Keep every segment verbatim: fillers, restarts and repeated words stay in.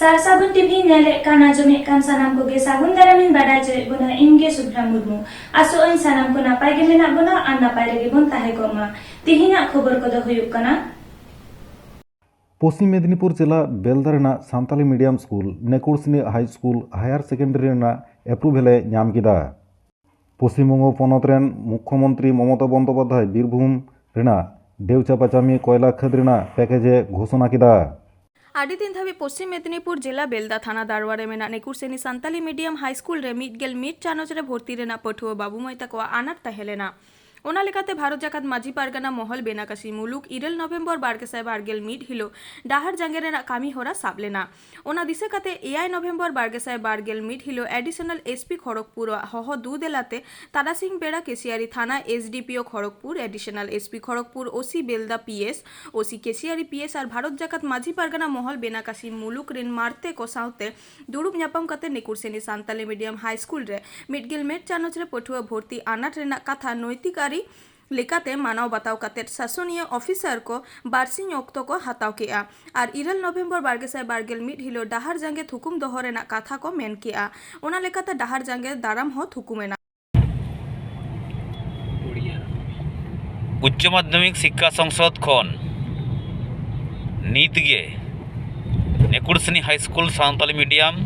ᱥᱟᱨ ᱥᱟᱹᱜᱩᱱ ᱴᱤᱵᱷᱤ ᱧᱮᱞᱮᱫ ᱠᱟᱱ ᱟᱸᱡᱚᱢᱮᱫ ᱠᱟᱱ ᱥᱟᱱᱟᱢ ᱠᱚᱜᱮ ᱥᱟᱹᱜᱩᱱ ᱫᱟᱨᱟᱢᱤᱧ ᱵᱟᱰᱟᱭ ᱦᱚᱪᱚᱭᱮᱫ ᱵᱚᱱᱟ, ᱤᱧ ᱜᱮ ᱥᱩᱵᱷᱨᱟ ᱢᱩᱨᱢᱩ᱾ ᱟᱥᱚᱜ ᱟᱹᱧ ᱥᱟᱱᱟᱢ ᱠᱚ ᱱᱟᱯᱟᱭ ᱜᱮ ᱢᱮᱱᱟᱜ ᱵᱚᱱᱟ ᱟᱨ ᱱᱟᱯᱟᱭ ᱨᱮᱜᱮ ᱵᱚᱱ ᱛᱟᱦᱮᱸ ᱠᱚᱜ ᱢᱟ᱾ ᱛᱤᱦᱤᱧᱟᱜ ᱠᱷᱚᱵᱚᱨ ᱠᱚᱫᱚ ᱦᱩᱭᱩᱜ ᱠᱟᱱᱟ᱾ ᱯᱚᱥᱪᱤᱢ ᱢᱮᱫᱤᱱᱤᱯᱩᱨ ᱡᱮᱞᱟ ᱵᱮᱞᱫᱟ ᱨᱮᱱᱟᱜ ᱥᱟᱱᱛᱟᱞᱤ ᱢᱤᱰᱤᱭᱟᱢ ᱥᱠᱩᱞ ᱱᱮᱠᱩᱲᱥᱤᱱᱤ ᱦᱟᱭ ᱥᱠᱩᱞ ᱦᱟᱭᱟᱨ ᱥᱮᱠᱮᱱᱰᱟᱨᱤ ᱨᱮᱱᱟᱜ ᱮᱯᱨᱩᱵᱷᱮᱞ ᱮ ᱧᱟᱢ ᱠᱮᱫᱟ᱾ ᱯᱚᱥᱪᱤᱢ ᱵᱚᱝᱜᱚ ᱯᱚᱱᱚᱛ ᱨᱮᱱ ᱢᱩᱠᱷᱭᱚᱢᱚᱱᱛᱨᱤ ᱢᱚᱢᱚᱛᱟ ᱵᱚᱱᱫᱳᱯᱟᱫᱽᱫᱷᱟᱭ ᱵᱤᱨᱵᱷᱩᱢ ᱨᱮᱱᱟᱜ ᱰᱮᱣᱪᱟᱯᱟᱪᱟᱢᱤ ᱠᱚᱭᱞᱟ ᱠᱷᱟᱹᱫᱽ ᱨᱮᱱᱟᱜ ᱯᱮᱠᱮᱡᱽ ᱮ ᱜᱷᱳᱥᱚᱱᱟ ᱠᱮᱫᱟ᱾ ᱟᱹᱰᱤ ᱫᱤᱱ ᱫᱷᱟᱹᱵᱤᱡ ᱯᱚᱥᱪᱤᱢ ᱢᱮᱫᱤᱱᱤᱯᱩᱨ ᱡᱮᱞᱟ ᱵᱮᱞᱫᱟ ᱛᱷᱟᱱᱟ ᱫᱟᱨᱣᱟ ᱨᱮ ᱢᱮᱱᱟᱜ ᱱᱮᱠᱩᱨᱥᱮᱱᱤ ᱥᱟᱱᱛᱟᱞᱤ ᱢᱤᱰᱤᱭᱟᱢ ᱦᱟᱭ ᱥᱠᱩᱞ ᱨᱮ ᱢᱤᱫ ᱜᱮᱞ ᱢᱤᱫ ᱪᱟᱱᱚᱪ ᱨᱮ ᱵᱷᱚᱨᱛᱤ ᱨᱮᱱᱟᱜ ᱯᱟᱹᱴᱷᱩᱣᱟᱹ ᱵᱟᱹᱵᱩ ᱢᱟᱹᱭ ᱛᱟᱠᱚᱣᱟᱜ ᱟᱱᱟᱴ ᱛᱟᱦᱮᱸ ᱞᱮᱱᱟ᱾ ᱚᱱᱟ ᱞᱮᱠᱟᱛᱮ ᱵᱷᱟᱨᱚᱛ ᱡᱟᱠᱟᱛ ᱢᱟᱹᱡᱷᱤ ᱯᱟᱨᱜᱟᱱᱟ ᱢᱚᱦᱚᱞ ᱵᱮᱱᱟᱠᱟᱥᱤ ᱢᱩᱞᱩᱠ ᱤᱨᱟᱹᱞ ᱱᱚᱵᱷᱮᱢᱵᱚᱨ ᱵᱟᱨ ᱜᱮᱥᱟᱭ ᱵᱟᱨ ᱜᱮᱞ ᱢᱤᱫ ᱦᱤᱞᱳᱜ ᱰᱟᱦᱟᱨ ᱡᱟᱸᱜᱮ ᱨᱮᱱᱟᱜ ᱠᱟᱹᱢᱤ ᱦᱚᱨᱟ ᱥᱟᱵ ᱞᱮᱱᱟ᱾ ᱚᱱᱟ ᱫᱤᱥᱟᱹ ᱠᱟᱛᱮ ᱮᱭᱟᱭ ᱱᱚᱵᱷᱮᱢᱵᱚᱨ ᱵᱟᱨ ᱜᱮᱥᱟᱭ ᱵᱟᱨ ᱜᱮᱞ ᱢᱤᱫ ᱦᱤᱞᱳᱜ ᱮᱰᱤᱥᱚᱱᱟᱞ ᱮᱥᱯᱤ ᱠᱷᱚᱲᱚᱜᱽᱯᱩᱨ ᱟᱜ ᱦᱚᱦᱚ ᱫᱩ ᱫᱮᱞᱟᱛᱮ ᱛᱟᱨᱟᱥᱤᱧ ᱵᱮᱲᱟ ᱠᱮᱥᱤᱭᱟᱨᱤ ᱛᱷᱟᱱᱟ, SDPO Kharagpur, additional SP Kharagpur, OC Belda PS, OC Keshiary PS ᱟᱨ ᱵᱷᱟᱨᱚᱛ ᱡᱟᱠᱟᱛ ᱢᱟᱹᱡᱷᱤ ᱯᱟᱨᱜᱟᱱᱟ ᱢᱚᱦᱚᱞ ᱵᱮᱱᱟᱠᱟᱥᱤ ᱢᱩᱞᱩᱠ ᱨᱤᱱ ᱢᱟᱨᱛᱮ ᱠᱚ ᱥᱟᱶᱛᱮ ᱫᱩᱲᱩᱵ ᱧᱟᱯᱟᱢ ᱠᱟᱛᱮ ᱱᱮᱠᱩᱨᱥᱮᱱᱤ ᱥᱟᱱᱛᱟᱞᱤ ᱢᱤᱰᱤᱭᱟᱢ ᱦᱟᱭ ᱥᱠᱩᱞ ᱨᱮ ᱢᱤᱫ ᱜᱮᱞ ᱢᱤᱫ ᱪᱟᱱᱚᱪ ᱨᱮ ᱯᱟᱹᱴᱷᱩᱣᱟᱹ ᱵᱷᱚᱨᱛᱤ ᱟᱱᱟᱴ ᱨᱮᱱᱟᱜ ᱠᱟᱛᱷᱟ ᱱᱳᱭᱛᱤᱠ ᱟᱹᱨᱤ ᱞᱮᱠᱟᱛᱮ ᱢᱟᱱᱟᱣ ᱵᱟᱛᱟᱣ ᱠᱟᱛᱮ ᱥᱟᱥᱚᱱᱤᱭᱟᱹ ᱚᱯᱷᱤᱥᱟᱨ ᱠᱚ ᱵᱟᱨᱥᱤᱧ ᱚᱠᱛᱚ ᱠᱚ ᱦᱟᱛᱟᱣ ᱠᱮᱫᱼᱟ ᱟᱨ ᱤᱨᱟᱹᱞ ᱱᱚᱵᱷᱮᱢᱵᱚᱨ ᱵᱟᱨ ᱜᱮᱥᱟᱭ ᱵᱟᱨ ᱜᱮᱞ ᱢᱤᱫ ᱦᱤᱞᱳᱜ ᱰᱟᱦᱟᱨ ᱡᱟᱸᱜᱮ ᱛᱷᱩᱠᱩᱢ ᱫᱚᱦᱚ ᱨᱮᱱᱟᱜ ᱠᱟᱛᱷᱟ ᱠᱚ ᱢᱮᱱ ᱠᱮᱫᱼᱟ᱾ ᱚᱱᱟ ᱞᱮᱠᱟᱛᱮ ᱰᱟᱦᱟᱨ ᱡᱟᱸᱜᱮ ᱫᱟᱨᱟᱢ ᱦᱚᱸ ᱛᱷᱩᱠᱩᱢ ᱮᱱᱟ᱾ ᱩᱪᱪᱚ ᱢᱟᱫᱽᱫᱷᱚᱢᱤᱠ ᱥᱤᱠᱠᱷᱟ ᱥᱚᱝᱥᱚᱫ ᱠᱷᱚᱱ ᱱᱤᱛ ᱜᱮ ᱱᱮᱠᱩᱲᱥᱤᱱᱤ ᱦᱟᱭ ᱥᱠᱩᱞ ᱥᱟᱱᱛᱟᱞᱤ ᱢᱤᱰᱤᱭᱟᱢ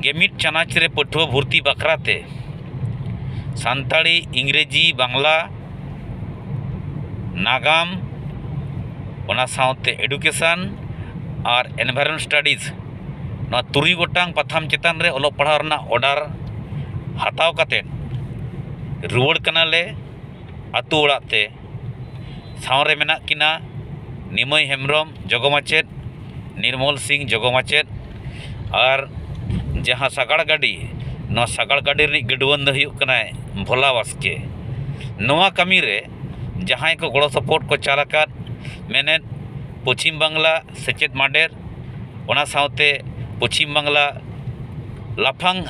ᱜᱮ ᱢᱤᱫ ᱪᱟᱱᱟᱪ ᱨᱮ ᱯᱟᱹᱴᱷᱩᱣᱟᱹ ᱵᱷᱚᱨᱛᱤ ᱵᱟᱠᱷᱨᱟ ᱛᱮ ᱥᱟᱱᱛᱟᱲᱤ, ᱤᱝᱨᱮᱡᱤ, ᱵᱟᱝᱞᱟ, ᱱᱟᱜᱟᱢ, ᱚᱱᱟ ᱥᱟᱶᱛᱮ ᱮᱰᱩᱠᱮᱥᱚᱱ ᱟᱨ ᱮᱱᱵᱷᱟᱭᱨᱚᱱᱢᱮᱱᱴ ᱥᱴᱟᱰᱤᱡᱽ, ᱱᱚᱣᱟ ᱛᱩᱨᱩᱭ ᱜᱚᱴᱟᱝ ᱯᱟᱛᱷᱟᱢ ᱪᱮᱛᱟᱱ ᱨᱮ ᱚᱞᱚᱜ ᱯᱟᱲᱦᱟᱣ ᱨᱮᱱᱟᱜ ᱚᱰᱟᱨ ᱦᱟᱛᱟᱣ ᱠᱟᱛᱮᱫ ᱨᱩᱣᱟᱹᱲ ᱠᱟᱱᱟᱞᱮ ᱟᱹᱛᱩ ᱚᱲᱟᱜ ᱛᱮ᱾ ᱥᱟᱶᱨᱮ ᱢᱮᱱᱟᱜ ᱠᱤᱱᱟ ᱱᱤᱢᱟᱹᱭ ᱦᱮᱢᱵᱨᱚᱢ ᱡᱚᱜᱚ ᱢᱟᱪᱮᱫ, ᱱᱤᱨᱢᱚᱞ ᱥᱤᱝ ᱡᱚᱜᱚ ᱢᱟᱪᱮᱫ ᱟᱨ ᱡᱟᱦᱟᱸ ᱥᱟᱜᱟᱲ ᱜᱟᱹᱰᱤ, ᱱᱚᱣᱟ ᱥᱟᱜᱟᱲ ᱜᱟᱹᱰᱤ ᱨᱤᱱᱤᱡ ᱜᱟᱹᱰᱩᱣᱟᱹᱱ ᱫᱚ ᱦᱩᱭᱩᱜ ᱠᱟᱱᱟᱭ ᱵᱷᱳᱞᱟ ᱵᱟᱥᱠᱮ᱾ ᱱᱚᱣᱟ ᱠᱟᱹᱢᱤ ᱨᱮ ᱡᱟᱦᱟᱸᱭ ᱠᱚ ᱜᱚᱲᱚ ᱥᱚᱯᱚᱦᱚᱫ ᱠᱚ ᱪᱟᱞ ᱟᱠᱟᱫ, ᱢᱮᱱᱮᱫ ᱯᱚᱪᱷᱤᱢ ᱵᱟᱝᱞᱟ ᱥᱮᱪᱮᱫ ᱢᱟᱰᱮᱨ, ᱚᱱᱟ ᱥᱟᱶᱛᱮ ᱯᱚᱪᱷᱤᱢ ᱵᱟᱝᱞᱟ ᱞᱟᱯᱷᱟᱝ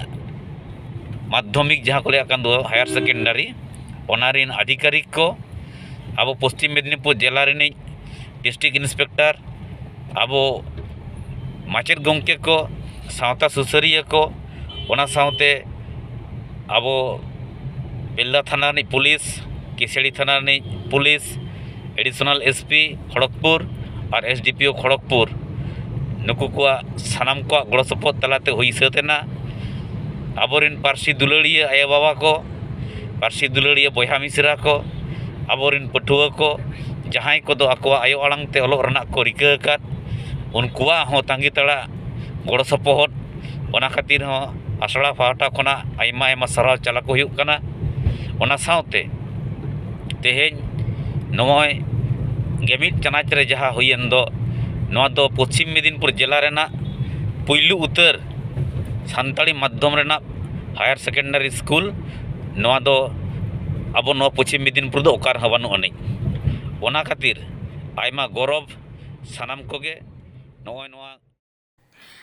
ᱢᱟᱫᱽᱫᱷᱚᱢᱤᱠ ᱡᱟᱦᱟᱸ ᱠᱚ ᱞᱟᱹᱭᱟᱜ ᱠᱟᱱ ᱫᱚ ᱦᱟᱭᱟᱨ ᱥᱮᱠᱮᱱᱰᱟᱨᱤ, ᱚᱱᱟ ᱨᱤᱱ ᱟᱫᱷᱤᱠᱟᱨᱤᱠ ᱠᱚ, ᱟᱵᱚ ᱯᱚᱥᱪᱤᱢ ᱢᱮᱫᱽᱱᱤᱯᱩᱨ ᱡᱮᱞᱟ ᱨᱤᱱᱤᱡ ᱰᱤᱥᱴᱨᱤᱠᱴ ᱤᱱᱥᱯᱮᱠᱴᱚᱨ ᱟᱵᱚ ᱢᱟᱪᱮᱫ ᱜᱚᱢᱠᱮ ᱠᱚ, ᱥᱟᱶᱛᱟ ᱥᱩᱥᱟᱹᱨᱤᱭᱟᱹ ᱠᱚ, ᱚᱱᱟ ᱥᱟᱶᱛᱮ ᱟᱵᱚ ᱵᱮᱞᱫᱟ ᱛᱷᱟᱱᱟ ᱨᱤᱱᱤᱡ ᱯᱩᱞᱤᱥ, ᱠᱤᱥᱟᱹᱲᱤ ᱛᱷᱟᱱᱟ ᱨᱤᱱᱤᱡ police, additional S P Kharagpur ᱟᱨ S D P O Kharagpur, ᱱᱩᱠᱩ ᱠᱚᱣᱟᱜ, ᱥᱟᱱᱟᱢ ᱠᱚᱣᱟᱜ ᱜᱚᱲᱚ ᱥᱚᱯᱚᱦᱚᱫ ᱛᱟᱞᱟᱛᱮ ᱦᱩᱭ ᱥᱟᱹᱛ ᱮᱱᱟ᱾ ᱟᱵᱚᱨᱮᱱ ᱯᱟᱹᱨᱥᱤ ᱫᱩᱞᱟᱹᱲᱤᱭᱟᱹ ᱟᱭᱳᱼᱵᱟᱵᱟ ᱠᱚ, ᱯᱟᱹᱨᱥᱤ ᱫᱩᱞᱟᱹᱲᱤᱭᱟᱹ ᱵᱚᱭᱦᱟ ᱢᱤᱥᱮᱨᱟ ᱠᱚ, ᱟᱵᱚᱨᱮᱱ ᱯᱟᱹᱴᱷᱩᱣᱟᱹ ᱠᱚ, ᱡᱟᱦᱟᱸᱭ ᱠᱚᱫᱚ ᱟᱠᱚᱣᱟᱜ ᱟᱭᱳ ᱟᱲᱟᱝ ᱛᱮ ᱚᱞᱚᱜ ᱨᱮᱱᱟᱜ ᱠᱚ ᱨᱤᱠᱟᱹ ᱟᱠᱟᱫ, ᱩᱱᱠᱩᱣᱟᱜ ᱦᱚᱸ ᱛᱟᱺᱜᱤ ᱛᱟᱲᱟᱜ ᱜᱚᱲᱚ ᱥᱚᱯᱚᱦᱚᱫ᱾ ᱚᱱᱟ ᱠᱷᱟᱹᱛᱤᱨ ᱦᱚᱸ ᱟᱥᱲᱟ ᱯᱟᱦᱴᱟ ᱠᱷᱚᱱᱟᱜ ᱟᱭᱢᱟ ᱟᱭᱢᱟ ᱥᱟᱨᱦᱟᱣ ᱪᱟᱞ ᱟᱠᱚ ᱦᱩᱭᱩᱜ ᱠᱟᱱᱟ᱾ ᱚᱱᱟ ᱥᱟᱶᱛᱮ ᱛᱮᱦᱮᱧ ᱱᱚᱜᱼᱚᱭ ᱜᱮᱢᱤᱫ ᱪᱟᱱᱟᱪ ᱨᱮ ᱡᱟᱦᱟᱸ ᱦᱩᱭᱮᱱ ᱫᱚ, ᱱᱚᱣᱟ ᱫᱚ ᱯᱚᱪᱷᱤᱢ ᱢᱮᱫᱤᱱᱯᱩᱨ ᱡᱮᱞᱟ ᱨᱮᱱᱟᱜ ᱯᱩᱭᱞᱩ ᱩᱛᱟᱹᱨ ᱥᱟᱱᱛᱟᱲᱤ ᱢᱟᱫᱽᱫᱷᱚᱢ ᱨᱮᱱᱟᱜ ᱦᱟᱭᱟᱨ ᱥᱮᱠᱮᱱᱰᱟᱨᱤ ᱥᱠᱩᱞ᱾ ᱱᱚᱣᱟ ᱫᱚ ᱟᱵᱚ ᱱᱚᱣᱟ ᱯᱚᱪᱷᱤᱢ ᱢᱮᱫᱤᱱᱯᱩᱨ ᱫᱚ ᱚᱠᱟ ᱨᱮᱦᱚᱸ ᱵᱟᱹᱱᱩᱜ ᱟᱹᱱᱤᱡ᱾ ᱚᱱᱟ ᱠᱷᱟᱹᱛᱤᱨ ᱟᱭᱢᱟ ᱜᱚᱨᱚᱵᱽ ᱥᱟᱱᱟᱢ ᱠᱚᱜᱮ᱾ ᱱᱚᱜᱼᱚᱭ ᱱᱚᱣᱟ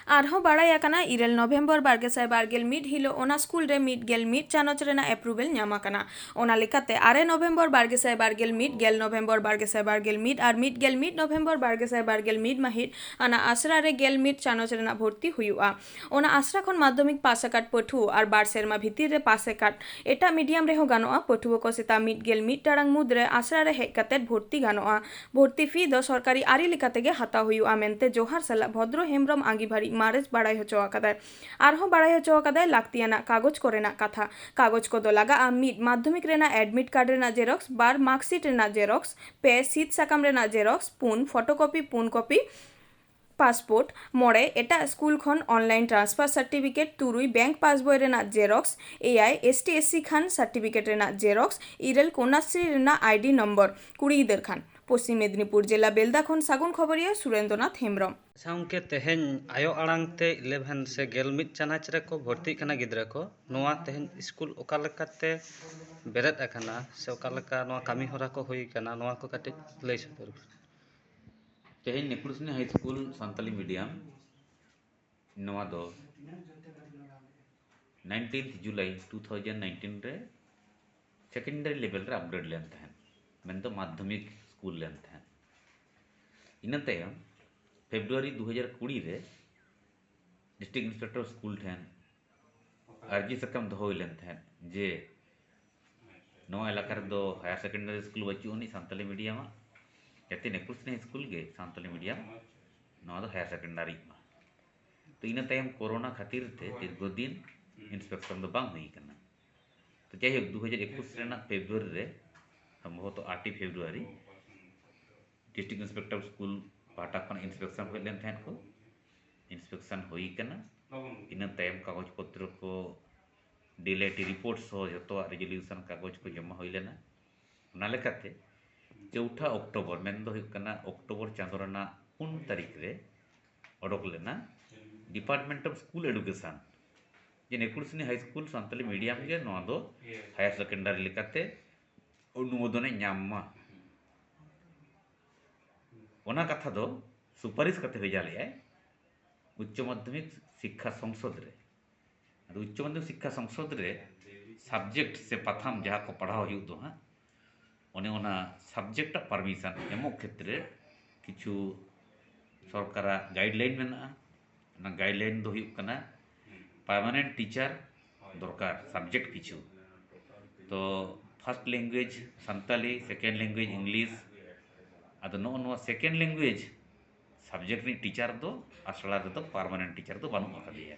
ᱟᱨᱦᱚᱸ ᱵᱟᱲᱟᱭ ᱟᱠᱟᱱᱟ, ᱤᱨᱟᱹᱞ ᱱᱚᱵᱷᱮᱢᱵᱚᱨ ᱵᱟᱨ ᱜᱮᱥᱟᱭ ᱵᱟᱨ ᱜᱮᱞ ᱢᱤᱫ ᱦᱤᱞᱳᱜ ᱚᱱᱟ ᱥᱠᱩᱞ ᱨᱮ ᱢᱤᱫ ᱜᱮᱞ ᱢᱤᱫ ᱪᱟᱱᱚᱪ ᱨᱮᱱᱟᱜ ᱮᱯᱨᱩᱵᱷᱮᱞ ᱧᱟᱢ ᱟᱠᱟᱱᱟ᱾ ᱚᱱᱟ ᱞᱮᱠᱟᱛᱮ, ᱟᱨᱮ ᱱᱚᱵᱷᱮᱢᱵᱚᱨ ᱵᱟᱨ ᱜᱮᱥᱟᱭ ᱵᱟᱨ ᱜᱮᱞ ᱢᱤᱫ, ᱜᱮᱞ ᱱᱚᱵᱷᱮᱢᱵᱚᱨ ᱵᱟᱨ ᱜᱮᱥᱟᱭ ᱵᱟᱨ ᱜᱮᱞ ᱢᱤᱫ ᱟᱨ ᱢᱤᱫ ᱜᱮᱞ ᱢᱤᱫ ᱱᱚᱵᱷᱮᱢᱵᱚᱨ ᱵᱟᱨ ᱜᱮᱥᱟᱭ ᱵᱟᱨ ᱜᱮᱞ ᱢᱤᱫ ᱢᱟᱹᱦᱤᱛ ᱟᱱᱟ ᱟᱥᱲᱟ ᱨᱮ ᱜᱮᱞ ᱢᱤᱫ ᱪᱟᱱᱚᱪ ᱨᱮᱱᱟᱜ ᱵᱷᱚᱨᱛᱤ ᱦᱩᱭᱩᱜᱼᱟ᱾ ᱚᱱᱟ ᱟᱥᱲᱟ ᱠᱷᱚᱱ ᱢᱟᱫᱽᱫᱷᱚᱢᱤᱠ ᱯᱟᱥ ᱟᱠᱟᱫ ᱯᱟᱹᱴᱷᱩᱣᱟᱹ ᱟᱨ ᱵᱟᱨ ᱥᱮᱨᱢᱟ ᱵᱷᱤᱛᱤᱨ ᱨᱮ ᱯᱟᱥ ᱟᱠᱟᱫ ᱮᱴᱟᱜ ᱢᱤᱰᱤᱭᱟᱢ ᱨᱮᱦᱚᱸ ᱜᱟᱱᱚᱜᱼᱟ᱾ ᱯᱟᱹᱴᱷᱩᱣᱟᱹ ᱠᱚ ᱥᱮᱛᱟᱜ ᱢᱤᱫ ᱜᱮᱞ ᱢᱤᱫ ᱴᱟᱲᱟᱝ ᱢᱩᱫᱽᱨᱮ ᱟᱥᱲᱟ ᱨᱮ ᱦᱮᱡ ᱠᱟᱛᱮ ᱵᱷᱚᱨᱛᱤ ᱜᱟᱱᱚᱜᱼᱟ᱾ ᱵᱷᱚᱨᱛᱤ ᱯᱷᱤ ᱫᱚ ᱥᱚᱨᱠᱟᱨᱤ ᱟᱹᱨᱤ ᱞᱮᱠᱟ ᱛᱮᱜᱮ ᱦᱟᱛᱟᱣ ᱦᱩᱭᱩᱜᱼᱟ ᱢᱮᱱᱛᱮ ᱡᱚᱦᱟᱨ ᱥᱟᱞᱟᱜ ᱵᱷᱚᱫᱽᱨᱚ ᱦᱮᱢᱵᱽᱨᱚᱢ ᱟᱸᱜᱤᱵᱷᱟᱨᱤᱡ ᱢᱟᱨᱮᱡᱽ ᱵᱟᱲᱟᱭ ᱦᱚᱪᱚ ᱟᱠᱟᱫᱟᱭ᱾ ᱟᱨᱦᱚᱸ ᱵᱟᱲᱟᱭ ᱦᱚᱪᱚ ᱟᱠᱟᱫᱟᱭ ᱞᱟᱹᱠᱛᱤᱭᱟᱱᱟᱜ ᱠᱟᱜᱚᱡᱽ ᱠᱚᱨᱮᱱᱟᱜ ᱠᱟᱛᱷᱟ᱾ ᱠᱟᱜᱚᱡᱽ ᱠᱚᱫᱚ ᱞᱟᱜᱟᱜᱼᱟ: ᱢᱤᱫ, ᱢᱟᱫᱽᱫᱷᱚᱢᱤᱠ ᱨᱮᱱᱟᱜ ᱮᱰᱢᱤᱴ ᱠᱟᱨᱰ ᱨᱮᱱᱟᱜ ᱡᱮᱨᱚᱠᱥ, ᱵᱟᱨ, ᱢᱟᱨᱠᱥᱤᱴ ᱨᱮᱱᱟᱜ ᱡᱮᱨᱚᱠᱥ, ᱯᱮ, ᱥᱤᱫ ᱥᱟᱠᱟᱢ ᱨᱮᱱᱟᱜ ᱡᱮᱨᱚᱠᱥ, ᱯᱩᱱ, ᱯᱷᱚᱴᱳᱠᱚᱯᱤ ᱯᱩᱱ ᱠᱚᱯᱤ ᱯᱟᱥᱯᱳᱨᱴ, ᱢᱚᱬᱮ, ᱮᱴᱟᱜ ᱥᱠᱩᱞ ᱠᱷᱚᱱ ᱚᱱᱞᱟᱭᱤᱱ ᱴᱨᱟᱱᱥᱯᱷᱟᱨ ᱥᱟᱨᱴᱤᱯᱷᱤᱠᱮᱴ, ᱛᱩᱨᱩᱭ, ᱵᱮᱝᱠ ᱯᱟᱥᱵᱳᱭ ᱨᱮᱱᱟᱜ ᱡᱮᱨᱚᱠᱥ, ᱮᱭᱟᱭ, ᱮᱥ ᱴᱤ ᱮᱥ ᱥᱤ ᱠᱷᱟᱱ ᱥᱟᱨᱴᱤᱯᱷᱤᱠᱮᱴ ᱨᱮᱱᱟᱜ ᱡᱮᱨᱚᱠᱥ, ᱤᱨᱟᱹᱞ, ᱠᱚᱱᱱᱟᱥᱨᱤ ᱨᱮᱱᱟᱜ ᱟᱭ ᱰᱤ ᱱᱚᱢᱵᱚᱨ᱾ ᱠᱩᱲᱤ ᱜᱤᱫᱟᱹᱨ ᱠᱷᱟᱱ᱾ ᱯᱚᱥᱪᱤᱢ ᱢᱮᱫᱽᱱᱤᱯᱩᱨ ᱡᱮᱞᱟ ᱵᱮᱞᱫᱟ ᱠᱷᱚᱱ ᱥᱟᱹᱜᱩᱱ ᱠᱷᱚᱵᱚᱨᱤᱭᱟᱹ ᱥᱩᱨᱮᱱᱫᱨᱚᱱᱟᱛᱷ ᱦᱮᱢᱵᱨᱚᱢ᱾ ᱟᱪᱪᱷᱟ ᱜᱚᱢᱠᱮ, ᱛᱮᱦᱮᱧ ᱟᱭᱳ ᱟᱲᱟᱝ ᱛᱮ ᱤᱞᱮᱵᱷᱮᱱ ᱥᱮ ᱜᱮᱞ ᱢᱤᱫ ᱪᱟᱱᱟᱪ ᱨᱮᱠᱚ ᱵᱷᱚᱨᱛᱤᱜ ᱠᱟᱱᱟ ᱜᱤᱫᱽᱨᱟᱹ ᱠᱚ, ᱱᱚᱣᱟ ᱛᱮᱦᱮᱧ ᱥᱠᱩᱞ ᱚᱠᱟ ᱞᱮᱠᱟᱛᱮ ᱵᱮᱨᱮᱫ ᱟᱠᱟᱱᱟ ᱥᱮ ᱚᱠᱟ ᱞᱮᱠᱟ ᱱᱚᱣᱟ ᱠᱟᱹᱢᱤ ᱦᱚᱨᱟ ᱠᱚ ᱦᱩᱭ ᱟᱠᱟᱱᱟ, ᱱᱚᱣᱟ ᱠᱚ ᱠᱟᱹᱴᱤᱡ ᱞᱟᱹᱭ ᱥᱚᱫᱚᱨ ᱵᱤᱱ᱾ ᱛᱮᱦᱮᱧ ᱱᱤᱠᱩᱞᱥᱱᱤ ᱦᱟᱭ ᱥᱠᱩᱞ ᱥᱟᱱᱛᱟᱞᱤ ᱢᱤᱰᱤᱭᱟᱢ, ᱱᱚᱣᱟ ᱫᱚ nineteenth July two thousand nineteen ᱨᱮ ᱥᱮᱠᱮᱱᱰᱟᱨᱤ ᱞᱮᱵᱮᱞ ᱨᱮ ᱟᱯᱜᱨᱮᱰ ᱞᱮᱱ ᱛᱟᱦᱮᱸᱫ, ᱢᱮᱱᱫᱚ ᱢᱟᱫᱽᱫᱷᱚᱢᱤᱠ ᱥᱠᱩᱞ ᱞᱮᱱ ᱛᱟᱦᱮᱸᱫ᱾ ᱤᱱᱟᱹ ᱛᱟᱭᱚᱢ ᱯᱷᱮᱵᱽᱨᱩᱣᱟᱨᱤ ᱫᱩ ᱦᱟᱡᱟᱨ ᱠᱩᱲᱤ ᱨᱮ ᱰᱤᱥᱴᱨᱤᱠᱴ ᱤᱱᱥᱯᱮᱠᱴᱚᱨ ᱥᱠᱩᱞ ᱴᱷᱮᱱ ᱟᱹᱨᱡᱤ ᱥᱟᱠᱟᱢ ᱫᱚᱦᱚ ᱦᱩᱭ ᱞᱮᱱ ᱛᱟᱦᱮᱸᱫ ᱡᱮ ᱱᱚᱣᱟ ᱮᱞᱟᱠᱟ ᱨᱮᱫᱚ ᱦᱟᱭᱟᱨ ᱥᱮᱠᱮᱱᱰᱟᱨᱤ ᱥᱠᱩᱞ ᱵᱟᱹᱪᱩᱜ ᱟᱹᱱᱤᱡ ᱥᱟᱱᱛᱟᱞᱤ ᱢᱤᱰᱤᱭᱟᱢᱟᱜ, ᱡᱟᱛᱮ ᱱᱮᱠᱩᱥᱱᱤ ᱦᱟᱭ ᱥᱠᱩᱞ ᱜᱮ ᱥᱟᱱᱛᱟᱞᱤ ᱢᱤᱰᱤᱭᱟᱢ ᱱᱚᱣᱟ ᱫᱚ ᱦᱟᱭᱟᱨ ᱥᱮᱠᱮᱱᱰᱟᱨᱤᱜ ᱢᱟ᱾ ᱛᱚ ᱤᱱᱟᱹ ᱛᱟᱭᱚᱢ ᱠᱳᱨᱳᱱᱟ ᱠᱷᱟᱹᱛᱤᱨ ᱛᱮ ᱫᱤᱨᱜᱷᱚ ᱫᱤᱱ ᱤᱱᱥᱯᱮᱠᱥᱚᱱ ᱫᱚ ᱵᱟᱝ ᱦᱩᱭ ᱠᱟᱱᱟ᱾ ᱛᱚ ᱡᱟᱭᱦᱳᱠ, ᱫᱩ ᱦᱟᱡᱟᱨ ᱮᱠᱩᱥ ᱨᱮᱱᱟᱜ ᱯᱷᱮᱵᱽᱨᱩᱣᱟᱨᱤ ᱨᱮ ᱥᱚᱢᱵᱷᱚᱵᱚᱛᱚ ᱟᱴ ᱯᱷᱮᱵᱽᱨᱩᱣᱟᱨᱤ ᱰᱤᱥᱴᱨᱤᱠᱴ ᱤᱱᱥᱯᱮᱠᱴᱚᱨ ᱥᱠᱩᱞ ᱯᱟᱦᱴᱟ ᱠᱷᱚᱱ ᱤᱱᱥᱯᱮᱠᱥᱚᱱ ᱦᱮᱡ ᱞᱮᱱ ᱛᱟᱦᱮᱸᱫ ᱠᱚ, ᱤᱱᱥᱯᱮᱠᱥᱚᱱ ᱦᱩᱭ ᱠᱟᱱᱟ᱾ ᱤᱱᱟᱹ ᱛᱟᱭᱚᱢ ᱠᱟᱜᱚᱡᱽ ᱯᱚᱛᱨᱚ ᱠᱚ, ᱰᱤᱞᱮᱴᱤ ᱨᱤᱯᱳᱨᱴ ᱥᱚᱦᱚ ᱡᱚᱛᱚᱣᱟᱜ ᱨᱮᱡᱩᱞᱤᱭᱩᱥᱚᱱ ᱠᱟᱜᱚᱡᱽ ᱠᱚ ᱡᱚᱢᱟ ᱦᱩᱭ ᱞᱮᱱᱟ᱾ ᱚᱱᱟ ᱞᱮᱠᱟᱛᱮ ᱪᱳᱣᱴᱷᱟ ᱚᱠᱴᱳᱵᱚᱨ, ᱢᱮᱱᱫᱚ ᱦᱩᱭᱩᱜ ᱠᱟᱱᱟ ᱚᱠᱴᱳᱵᱚᱨ ᱪᱟᱸᱫᱳ ᱨᱮᱱᱟᱜ ᱯᱩᱱ ᱛᱟᱹᱨᱤᱠᱷ ᱨᱮ ᱚᱰᱚᱠ ᱞᱮᱱᱟ ᱰᱤᱯᱟᱨᱴᱢᱮᱱᱴ ᱚᱯᱷ ᱥᱠᱩᱞ ᱮᱰᱩᱠᱮᱥᱚᱱ ᱡᱮ ᱱᱮᱠᱩᱲᱥᱤᱱᱤ ᱦᱟᱭ ᱥᱠᱩᱞ ᱥᱟᱱᱛᱟᱞᱤ ᱢᱤᱰᱤᱭᱟᱢ ᱜᱮ ᱱᱚᱣᱟ ᱫᱚ ᱦᱟᱭᱟᱨ ᱥᱮᱠᱮᱱᱰᱟᱨᱤ ᱞᱮᱠᱟᱛᱮ ᱚᱱᱩᱢᱳᱫᱚᱱᱮ ᱧᱟᱢ ᱢᱟ᱾ ᱚᱱᱟ ᱠᱟᱛᱷᱟ ᱫᱚ ᱥᱩᱯᱟᱨᱤᱥ ᱠᱟᱛᱮ ᱵᱷᱮᱡᱟ ᱞᱮᱫᱼᱟᱭ ᱩᱪᱪᱚ ᱢᱟᱫᱽᱫᱷᱚᱢᱤᱠ ᱥᱤᱠᱠᱷᱟ ᱥᱚᱝᱥᱚᱫ ᱨᱮ᱾ ᱟᱫᱚ ᱩᱪᱪᱚ ᱢᱟᱫᱽᱫᱷᱚᱢᱤᱠ ᱥᱤᱠᱠᱷᱟ ᱥᱚᱝᱥᱚᱫ ᱨᱮ ᱥᱟᱵᱡᱮᱠᱴ ᱥᱮ ᱯᱟᱛᱷᱟᱢ ᱡᱟᱦᱟᱸ ᱠᱚ ᱯᱟᱲᱦᱟᱣ ᱦᱩᱭᱩᱜ ᱫᱚ ᱦᱟᱸᱜ, ᱚᱱᱮ ᱚᱱᱟ ᱥᱟᱵᱡᱮᱠᱴ ᱟᱜ ᱯᱟᱨᱢᱤᱥᱚᱱ ᱮᱢᱚᱜ ᱠᱷᱮᱛᱨᱮ ᱠᱤᱪᱷᱩ ᱥᱚᱨᱠᱟᱨᱟᱜ ᱜᱟᱭᱤᱰᱞᱟᱭᱤᱱ ᱢᱮᱱᱟᱜᱼᱟ᱾ ᱚᱱᱟ ᱜᱟᱭᱤᱰᱞᱟᱭᱤᱱ ᱫᱚ ᱦᱩᱭᱩᱜ ᱠᱟᱱᱟ ᱯᱟᱨᱢᱟᱱᱮᱱᱴ ᱴᱤᱪᱟᱨ ᱫᱚᱨᱠᱟᱨ ᱥᱟᱵᱡᱮᱠᱴ ᱠᱤᱪᱷᱩ᱾ ᱛᱚ first language Santali, second language English. ᱟᱫᱚ ᱱᱚᱜᱼᱚ ᱱᱚᱣᱟ ᱥᱮᱠᱮᱱᱰ ᱞᱮᱝᱜᱩᱭᱮᱡᱽ ᱥᱟᱵᱡᱮᱠᱴ ᱨᱤᱱᱤᱡ ᱴᱤᱪᱟᱨ ᱫᱚ ᱟᱥᱲᱟ ᱨᱮᱫᱚ ᱯᱟᱨᱢᱟᱱᱮᱱᱴ ᱴᱤᱪᱟᱨ ᱫᱚ ᱵᱟᱹᱱᱩᱜ ᱟᱠᱟᱫᱮᱭᱟ᱾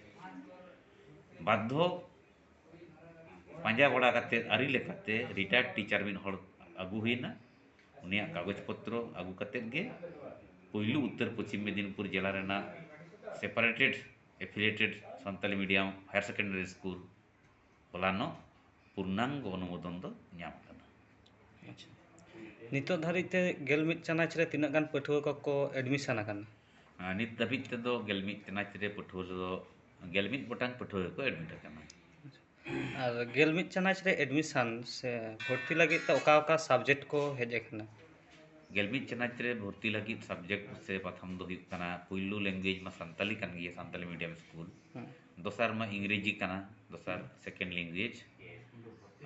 ᱵᱟᱫᱽᱫᱷᱚ ᱯᱟᱸᱡᱟ ᱵᱟᱲᱟ ᱠᱟᱛᱮ ᱟᱹᱨᱤ ᱞᱮᱠᱟᱛᱮ ᱨᱤᱴᱟᱭᱟᱨᱰ ᱴᱤᱪᱟᱨ ᱢᱤᱫ ᱦᱚᱲ ᱟᱹᱜᱩ ᱦᱩᱭᱮᱱᱟ᱾ ᱩᱱᱤᱭᱟᱜ ᱠᱟᱜᱚᱡᱽ ᱯᱚᱛᱨᱚ ᱟᱹᱜᱩ ᱠᱟᱛᱮ ᱜᱮ ᱯᱩᱭᱞᱩ ᱩᱛᱛᱚᱨ ᱯᱚᱪᱷᱤᱢ ᱢᱮᱫᱤᱱᱯᱩᱨ ᱡᱮᱞᱟ ᱨᱮᱱᱟᱜ separated affiliated Santali medium high secondary school ᱦᱚᱞᱟᱱᱚᱜ ᱯᱩᱨᱱᱟᱝᱜᱚ ᱚᱱᱩᱢᱳᱫᱚᱱ ᱫᱚ ᱧᱟᱢ ᱟᱠᱟᱱᱟ᱾ ᱟᱪᱪᱷᱟ, ᱱᱤᱛᱚᱜ ᱫᱷᱟᱹᱨᱤᱡ ᱛᱮ ᱜᱮᱞ ᱢᱤᱫ ᱪᱟᱱᱟᱪ ᱨᱮ ᱛᱤᱱᱟᱹᱜ ᱜᱟᱱ ᱯᱟᱹᱴᱷᱩᱣᱟᱹ ᱠᱚᱠᱚ ᱮᱰᱢᱤᱥᱚᱱ ᱟᱠᱟᱱᱟ? ᱟᱨ ᱱᱤᱛ ᱫᱷᱟᱹᱵᱤᱡ ᱛᱮᱫᱚ ᱜᱮᱞ ᱢᱤᱫ ᱪᱟᱱᱟᱪ ᱨᱮ ᱯᱟᱹᱴᱷᱩᱣᱟᱹ ᱫᱚ ᱜᱮᱞ ᱢᱤᱫ ᱜᱚᱴᱟᱝ ᱯᱟᱹᱴᱷᱩᱣᱟᱹ ᱜᱮᱠᱚ ᱮᱰᱢᱤᱴ ᱟᱠᱟᱱᱟ᱾ ᱟᱨ ᱜᱮᱞ ᱢᱤᱫ ᱪᱟᱱᱟᱪ ᱨᱮ ᱮᱰᱢᱤᱥᱚᱱ ᱥᱮ ᱵᱷᱚᱨᱛᱤ ᱞᱟᱹᱜᱤᱫ ᱛᱮ ᱚᱠᱟ ᱚᱠᱟ ᱥᱟᱵᱡᱮᱠᱴ ᱠᱚ ᱦᱮᱡ ᱟᱠᱟᱱᱟ? ᱜᱮᱞ ᱢᱤᱫ ᱪᱟᱱᱟᱪ ᱨᱮ ᱵᱷᱚᱨᱛᱤ ᱞᱟᱹᱜᱤᱫ ᱥᱟᱵᱡᱮᱠᱴ ᱥᱮ ᱯᱟᱛᱷᱟᱢ ᱫᱚ ᱦᱩᱭᱩᱜ ᱠᱟᱱᱟ, ᱯᱩᱭᱞᱩ ᱞᱮᱝᱜᱩᱭᱮᱡᱽ ᱢᱟ ᱥᱟᱱᱛᱟᱞᱤ ᱠᱟᱱ ᱜᱮᱭᱟ, ᱥᱟᱱᱛᱟᱞᱤ ᱢᱤᱰᱤᱭᱟᱢ ᱥᱠᱩᱞ᱾ ᱦᱮᱸ᱾ ᱫᱚᱥᱟᱨ ᱢᱟ ᱤᱝᱨᱮᱡᱤ ᱠᱟᱱᱟ, ᱫᱚᱥᱟᱨ ᱥᱮᱠᱮᱱᱰ ᱞᱮᱝᱜᱩᱭᱮᱡᱽ᱾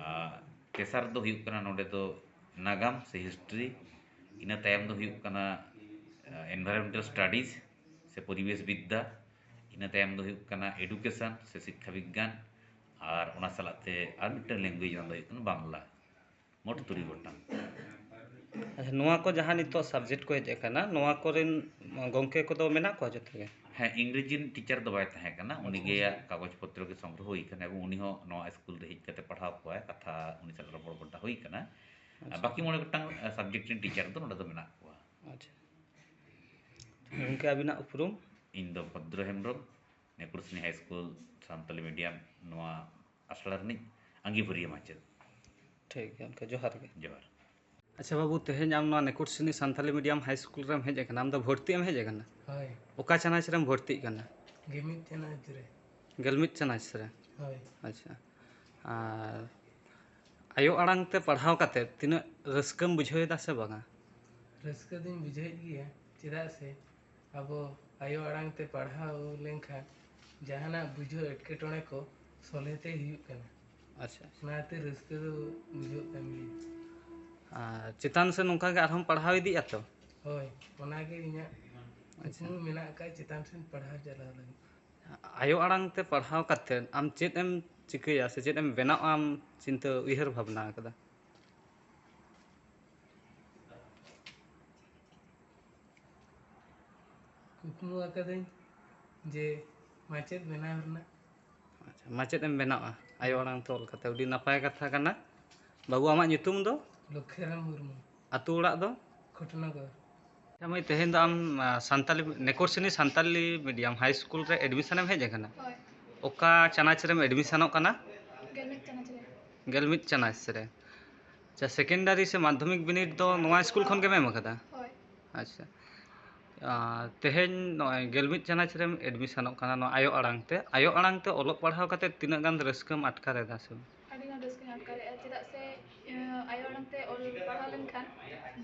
ᱟᱨ ᱛᱮᱥᱟᱨ ᱫᱚ ᱦᱩᱭᱩᱜ ᱠᱟᱱᱟ ᱱᱚᱰᱮ ᱫᱚ ᱱᱟᱜᱟᱢ ᱥᱮ ᱦᱤᱥᱴᱨᱤ᱾ ᱤᱱᱟᱹ ᱛᱟᱭᱚᱢ ᱫᱚ ᱦᱩᱭᱩᱜ ᱠᱟᱱᱟ Environmental Studies ᱥᱮ ᱯᱚᱨᱤᱵᱮᱥ ᱵᱤᱫᱽᱫᱟ, ᱤᱱᱟᱹ ᱛᱟᱭᱚᱢ ᱫᱚ ᱦᱩᱭᱩᱜ ᱠᱟᱱᱟ Education ᱥᱮ ᱥᱤᱠᱠᱷᱟ ᱵᱤᱜᱽᱜᱟᱱ, ᱟᱨ ᱚᱱᱟ ᱥᱟᱞᱟᱜ ᱛᱮ ᱟᱨ ᱢᱤᱫᱴᱟᱝ language, ᱚᱱᱟ ᱫᱚ ᱦᱩᱭᱩᱜ ᱠᱟᱱᱟ ᱵᱟᱝᱞᱟ᱾ ᱢᱳᱴ ᱛᱩᱨᱩᱭ ᱜᱚᱴᱟᱝ᱾ ᱟᱪᱪᱷᱟ, ᱱᱚᱣᱟ ᱠᱚ ᱡᱟᱦᱟᱸ ᱱᱤᱛᱚᱜ subject ᱠᱚ ᱦᱮᱡ ᱟᱠᱟᱱᱟ, ᱱᱚᱣᱟ ᱠᱚᱨᱮᱱ ᱜᱚᱢᱠᱮ ᱠᱚᱫᱚ ᱢᱮᱱᱟᱜ ᱠᱚᱣᱟ ᱡᱚᱛᱚ ᱜᱮ? ᱦᱮᱸ, ᱤᱝᱨᱮᱡᱤ ᱨᱤᱱ teacher ᱫᱚ ᱵᱟᱭ ᱛᱟᱦᱮᱸ ᱠᱟᱱᱟ, ᱩᱱᱤ ᱜᱮᱭᱟᱜ ᱠᱟᱜᱚᱡᱽ ᱯᱚᱛᱨᱚ ᱜᱮ ᱥᱚᱝᱜᱨᱚᱦᱚ ᱦᱩᱭ ᱠᱟᱱᱟ, ᱮᱵᱚᱝ ᱩᱱᱤ ᱦᱚᱸ ᱱᱚᱣᱟ ᱥᱠᱩᱞ ᱨᱮ ᱦᱮᱡ ᱠᱟᱛᱮ ᱯᱟᱲᱦᱟᱣ ᱠᱚᱣᱟᱭ, ᱠᱟᱛᱷᱟ ᱩᱱᱤ ᱥᱟᱞᱟᱜ ᱨᱚᱯᱚᱲ ᱜᱚᱴᱟ ᱦᱩᱭ ᱠᱟᱱᱟ᱾ ᱟᱨ ᱵᱟᱹᱠᱤ ᱢᱚᱬᱮ ᱜᱚᱴᱟᱝ subject ᱨᱤᱱ teacher ᱫᱚ ᱱᱚᱰᱮ ᱫᱚ ᱢᱮᱱᱟᱜ ᱠᱚᱣᱟ᱾ ᱟᱪᱪᱷᱟ, ᱜᱚᱢᱠᱮ ᱟᱹᱵᱤᱱᱟᱜ ᱩᱯᱨᱩᱢ? ᱤᱧ ᱫᱚ ᱵᱷᱚᱫᱨᱚ Hembrom, ᱱᱮᱠᱩᱨᱥᱤᱱᱤ high school Santali medium ᱱᱚᱣᱟ ᱟᱥᱲᱟ ᱨᱤᱱᱤᱡ ᱟᱸᱜᱤᱵᱷᱟᱹᱨᱤᱭᱟᱹ ᱢᱟᱪᱮᱫ᱾ ᱴᱷᱤᱠ ᱜᱮᱭᱟ, ᱜᱚᱢᱠᱮ ᱡᱚᱦᱟᱨ ᱜᱮ᱾ ᱡᱚᱦᱟᱨ᱾ ᱟᱪᱪᱷᱟ ᱵᱟᱹᱵᱩ, ᱛᱮᱦᱮᱧ ᱟᱢ ᱱᱚᱣᱟ ᱱᱮᱠᱩᱨᱥᱤᱱᱤ ᱥᱟᱱᱛᱟᱞᱤ medium high school ᱨᱮᱢ ᱦᱮᱡ ᱟᱠᱟᱱᱟ, ᱟᱢ ᱫᱚ ᱵᱷᱚᱨᱛᱤᱜ ᱮᱢ ᱦᱮᱡ ᱟᱠᱟᱱᱟ? ᱦᱳᱭ, ᱚᱠᱟ ᱪᱟᱱᱟᱪ ᱨᱮᱢ ᱵᱷᱚᱨᱛᱤᱜ ᱠᱟᱱᱟ? ᱜᱮᱢᱤᱫ ᱪᱟᱱᱟᱪ ᱨᱮ᱾ ᱜᱮᱞ ᱢᱤᱫ ᱪᱟᱱᱟᱪ ᱨᱮ᱾ ᱦᱳᱭ, ᱟᱪᱪᱷᱟ, ᱟᱨ ᱟᱭᱳ ᱟᱲᱟᱝ ᱛᱮ ᱯᱟᱲᱦᱟᱣ ᱠᱟᱛᱮ ᱛᱤᱱᱟᱹᱜ ᱨᱟᱹᱥᱠᱟᱹᱢ ᱵᱩᱡᱷᱟᱹᱣ ᱮᱫᱟ ᱥᱮ ᱵᱟᱝᱟ? ᱨᱟᱹᱥᱠᱟᱹ ᱫᱚᱧ ᱵᱩᱡᱷᱟᱹᱣᱮᱫ ᱜᱮᱭᱟ, ᱪᱮᱫᱟᱜ ᱥᱮ ᱟᱵᱚ ᱟᱭᱳ ᱟᱲᱟᱝ ᱛᱮ ᱯᱟᱲᱦᱟᱣ ᱞᱮᱱᱠᱷᱟᱱ ᱡᱟᱦᱟᱱᱟᱜ ᱵᱩᱡᱷᱟᱹᱣ ᱮᱴᱠᱮᱴᱚᱬᱮ ᱠᱚ ᱥᱚᱞᱦᱮ ᱛᱮ ᱦᱩᱭᱩᱜ ᱠᱟᱱᱟ᱾ ᱟᱪᱪᱷᱟ, ᱟᱪᱪᱷᱟ᱾ ᱚᱱᱟᱛᱮ ᱨᱟᱹᱥᱠᱟᱹ ᱫᱚ ᱵᱩᱡᱷᱟᱹᱜ ᱠᱟᱱ ᱜᱮᱭᱟ᱾ ᱟᱨ ᱪᱮᱛᱟᱱ ᱥᱮᱫ ᱱᱚᱝᱠᱟ ᱜᱮ ᱟᱨᱦᱚᱸᱢ ᱯᱟᱲᱦᱟᱣ ᱤᱫᱤᱜᱼᱟ ᱛᱚ? ᱦᱳᱭ, ᱚᱱᱟᱜᱮ ᱤᱧᱟᱹᱜ ᱟᱪᱪᱷᱟ᱾ ᱠᱩᱠᱢᱩ ᱢᱮᱱᱟᱜ ᱟᱠᱟᱫ ᱪᱮᱛᱟᱱ ᱥᱮᱫ ᱯᱟᱲᱦᱟᱣ ᱪᱟᱞᱟᱣ ᱞᱟᱹᱜᱤᱫ᱾ ᱟᱭᱳ ᱟᱲᱟᱝ ᱛᱮ ᱯᱟᱲᱦᱟᱣ ᱠᱟᱛᱮ ᱟᱢ ᱪᱮᱫ ᱮᱢ ᱪᱤᱠᱟᱹᱭᱟ ᱥᱮ ᱪᱮᱫ ᱮᱢ ᱵᱮᱱᱟᱣ ᱟᱢ ᱪᱤᱱᱛᱟᱹ ᱩᱭᱦᱟᱹᱨ ᱵᱷᱟᱵᱽᱱᱟ ᱟᱠᱟᱫᱟ? ᱠᱩᱠᱢᱩ ᱟᱠᱟᱫᱟᱹᱧ ᱡᱮ ᱢᱟᱪᱮᱫ ᱵᱮᱱᱟᱣ ᱨᱮᱱᱟᱜ᱾ ᱟᱪᱪᱷᱟ, ᱢᱟᱪᱮᱫ ᱮᱢ ᱵᱮᱱᱟᱣᱼᱟ ᱟᱭᱳ ᱟᱲᱟᱝ ᱛᱮ ᱚᱞ ᱠᱟᱛᱮ, ᱟᱹᱰᱤ ᱱᱟᱯᱟᱭ ᱠᱟᱛᱷᱟ ᱠᱟᱱᱟ᱾ ᱵᱟᱹᱵᱩ, ᱟᱢᱟᱜ ᱧᱩᱛᱩᱢ ᱫᱚ? ᱞᱚᱠᱠᱷᱮᱨᱟᱢ ᱢᱩᱨᱢᱩ, ᱟᱹᱛᱩ ᱚᱲᱟᱜ ᱫᱚ? ᱠᱷᱚᱴᱱᱚᱜᱚᱨ᱾ ᱟᱪᱪᱷᱟ ᱢᱟᱹᱭ, ᱛᱮᱦᱮᱧ ᱫᱚ ᱟᱢ ᱟ, Santali, ᱱᱮᱠᱚᱨᱥᱤᱱᱤ Santali medium high school ᱨᱮ admission ᱮᱢ ᱦᱮᱡ ᱟᱠᱟᱱᱟ? ᱦᱳᱭ᱾ ᱚᱠᱟ ᱪᱟᱱᱟᱪ ᱨᱮᱢ admissionᱚᱜ ᱠᱟᱱᱟ? ᱜᱮᱞ ᱢᱤᱫ ᱪᱟᱱᱟᱪ ᱨᱮ᱾ ᱜᱮᱞ ᱢᱤᱫ ᱪᱟᱱᱟᱪ ᱨᱮ᱾ ᱟᱪᱪᱷᱟ, secondary ᱥᱮ ᱢᱟᱫᱽᱫᱷᱚᱢᱤᱠ ᱵᱤᱱᱤᱰ ᱫᱚ ᱱᱚᱣᱟ ᱥᱠᱩᱞ ᱠᱷᱚᱱ ᱜᱮᱢ ᱮᱢ ᱟᱠᱟᱫᱟ? ᱦᱳᱭ᱾ ᱟᱪᱪᱷᱟ, ᱟᱨ ᱛᱮᱦᱮᱧ ᱱᱚᱜᱼᱚᱭ ᱜᱮᱞ ᱢᱤᱫ ᱪᱟᱱᱟᱪ ᱨᱮᱢ admissionᱚᱜ ᱠᱟᱱᱟ ᱱᱚᱣᱟ ᱟᱭᱳ ᱟᱲᱟᱝ ᱛᱮ᱾ ᱟᱭᱳ ᱟᱲᱟᱝ ᱛᱮ ᱚᱞᱚᱜ ᱯᱟᱲᱦᱟᱣ ᱠᱟᱛᱮ ᱛᱤᱱᱟᱹᱜ ᱜᱟᱱ ᱨᱟᱹᱥᱠᱟᱹᱢ ᱟᱴᱠᱟᱨ ᱮᱫᱟ ᱥᱮ? ᱟᱹᱰᱤ ᱜᱟᱱ ᱨᱟᱹᱥᱠᱟᱹᱧ ᱟᱴᱠᱟᱨᱮᱫᱼᱟ, ᱪᱮᱫᱟᱜ ᱥᱮ ᱤᱭᱟᱹ, ᱟᱭᱳ ᱟᱲᱟᱝ ᱛᱮ ᱚᱞ ᱯᱟᱲᱦᱟᱣ ᱞᱮᱱᱠᱷᱟᱱ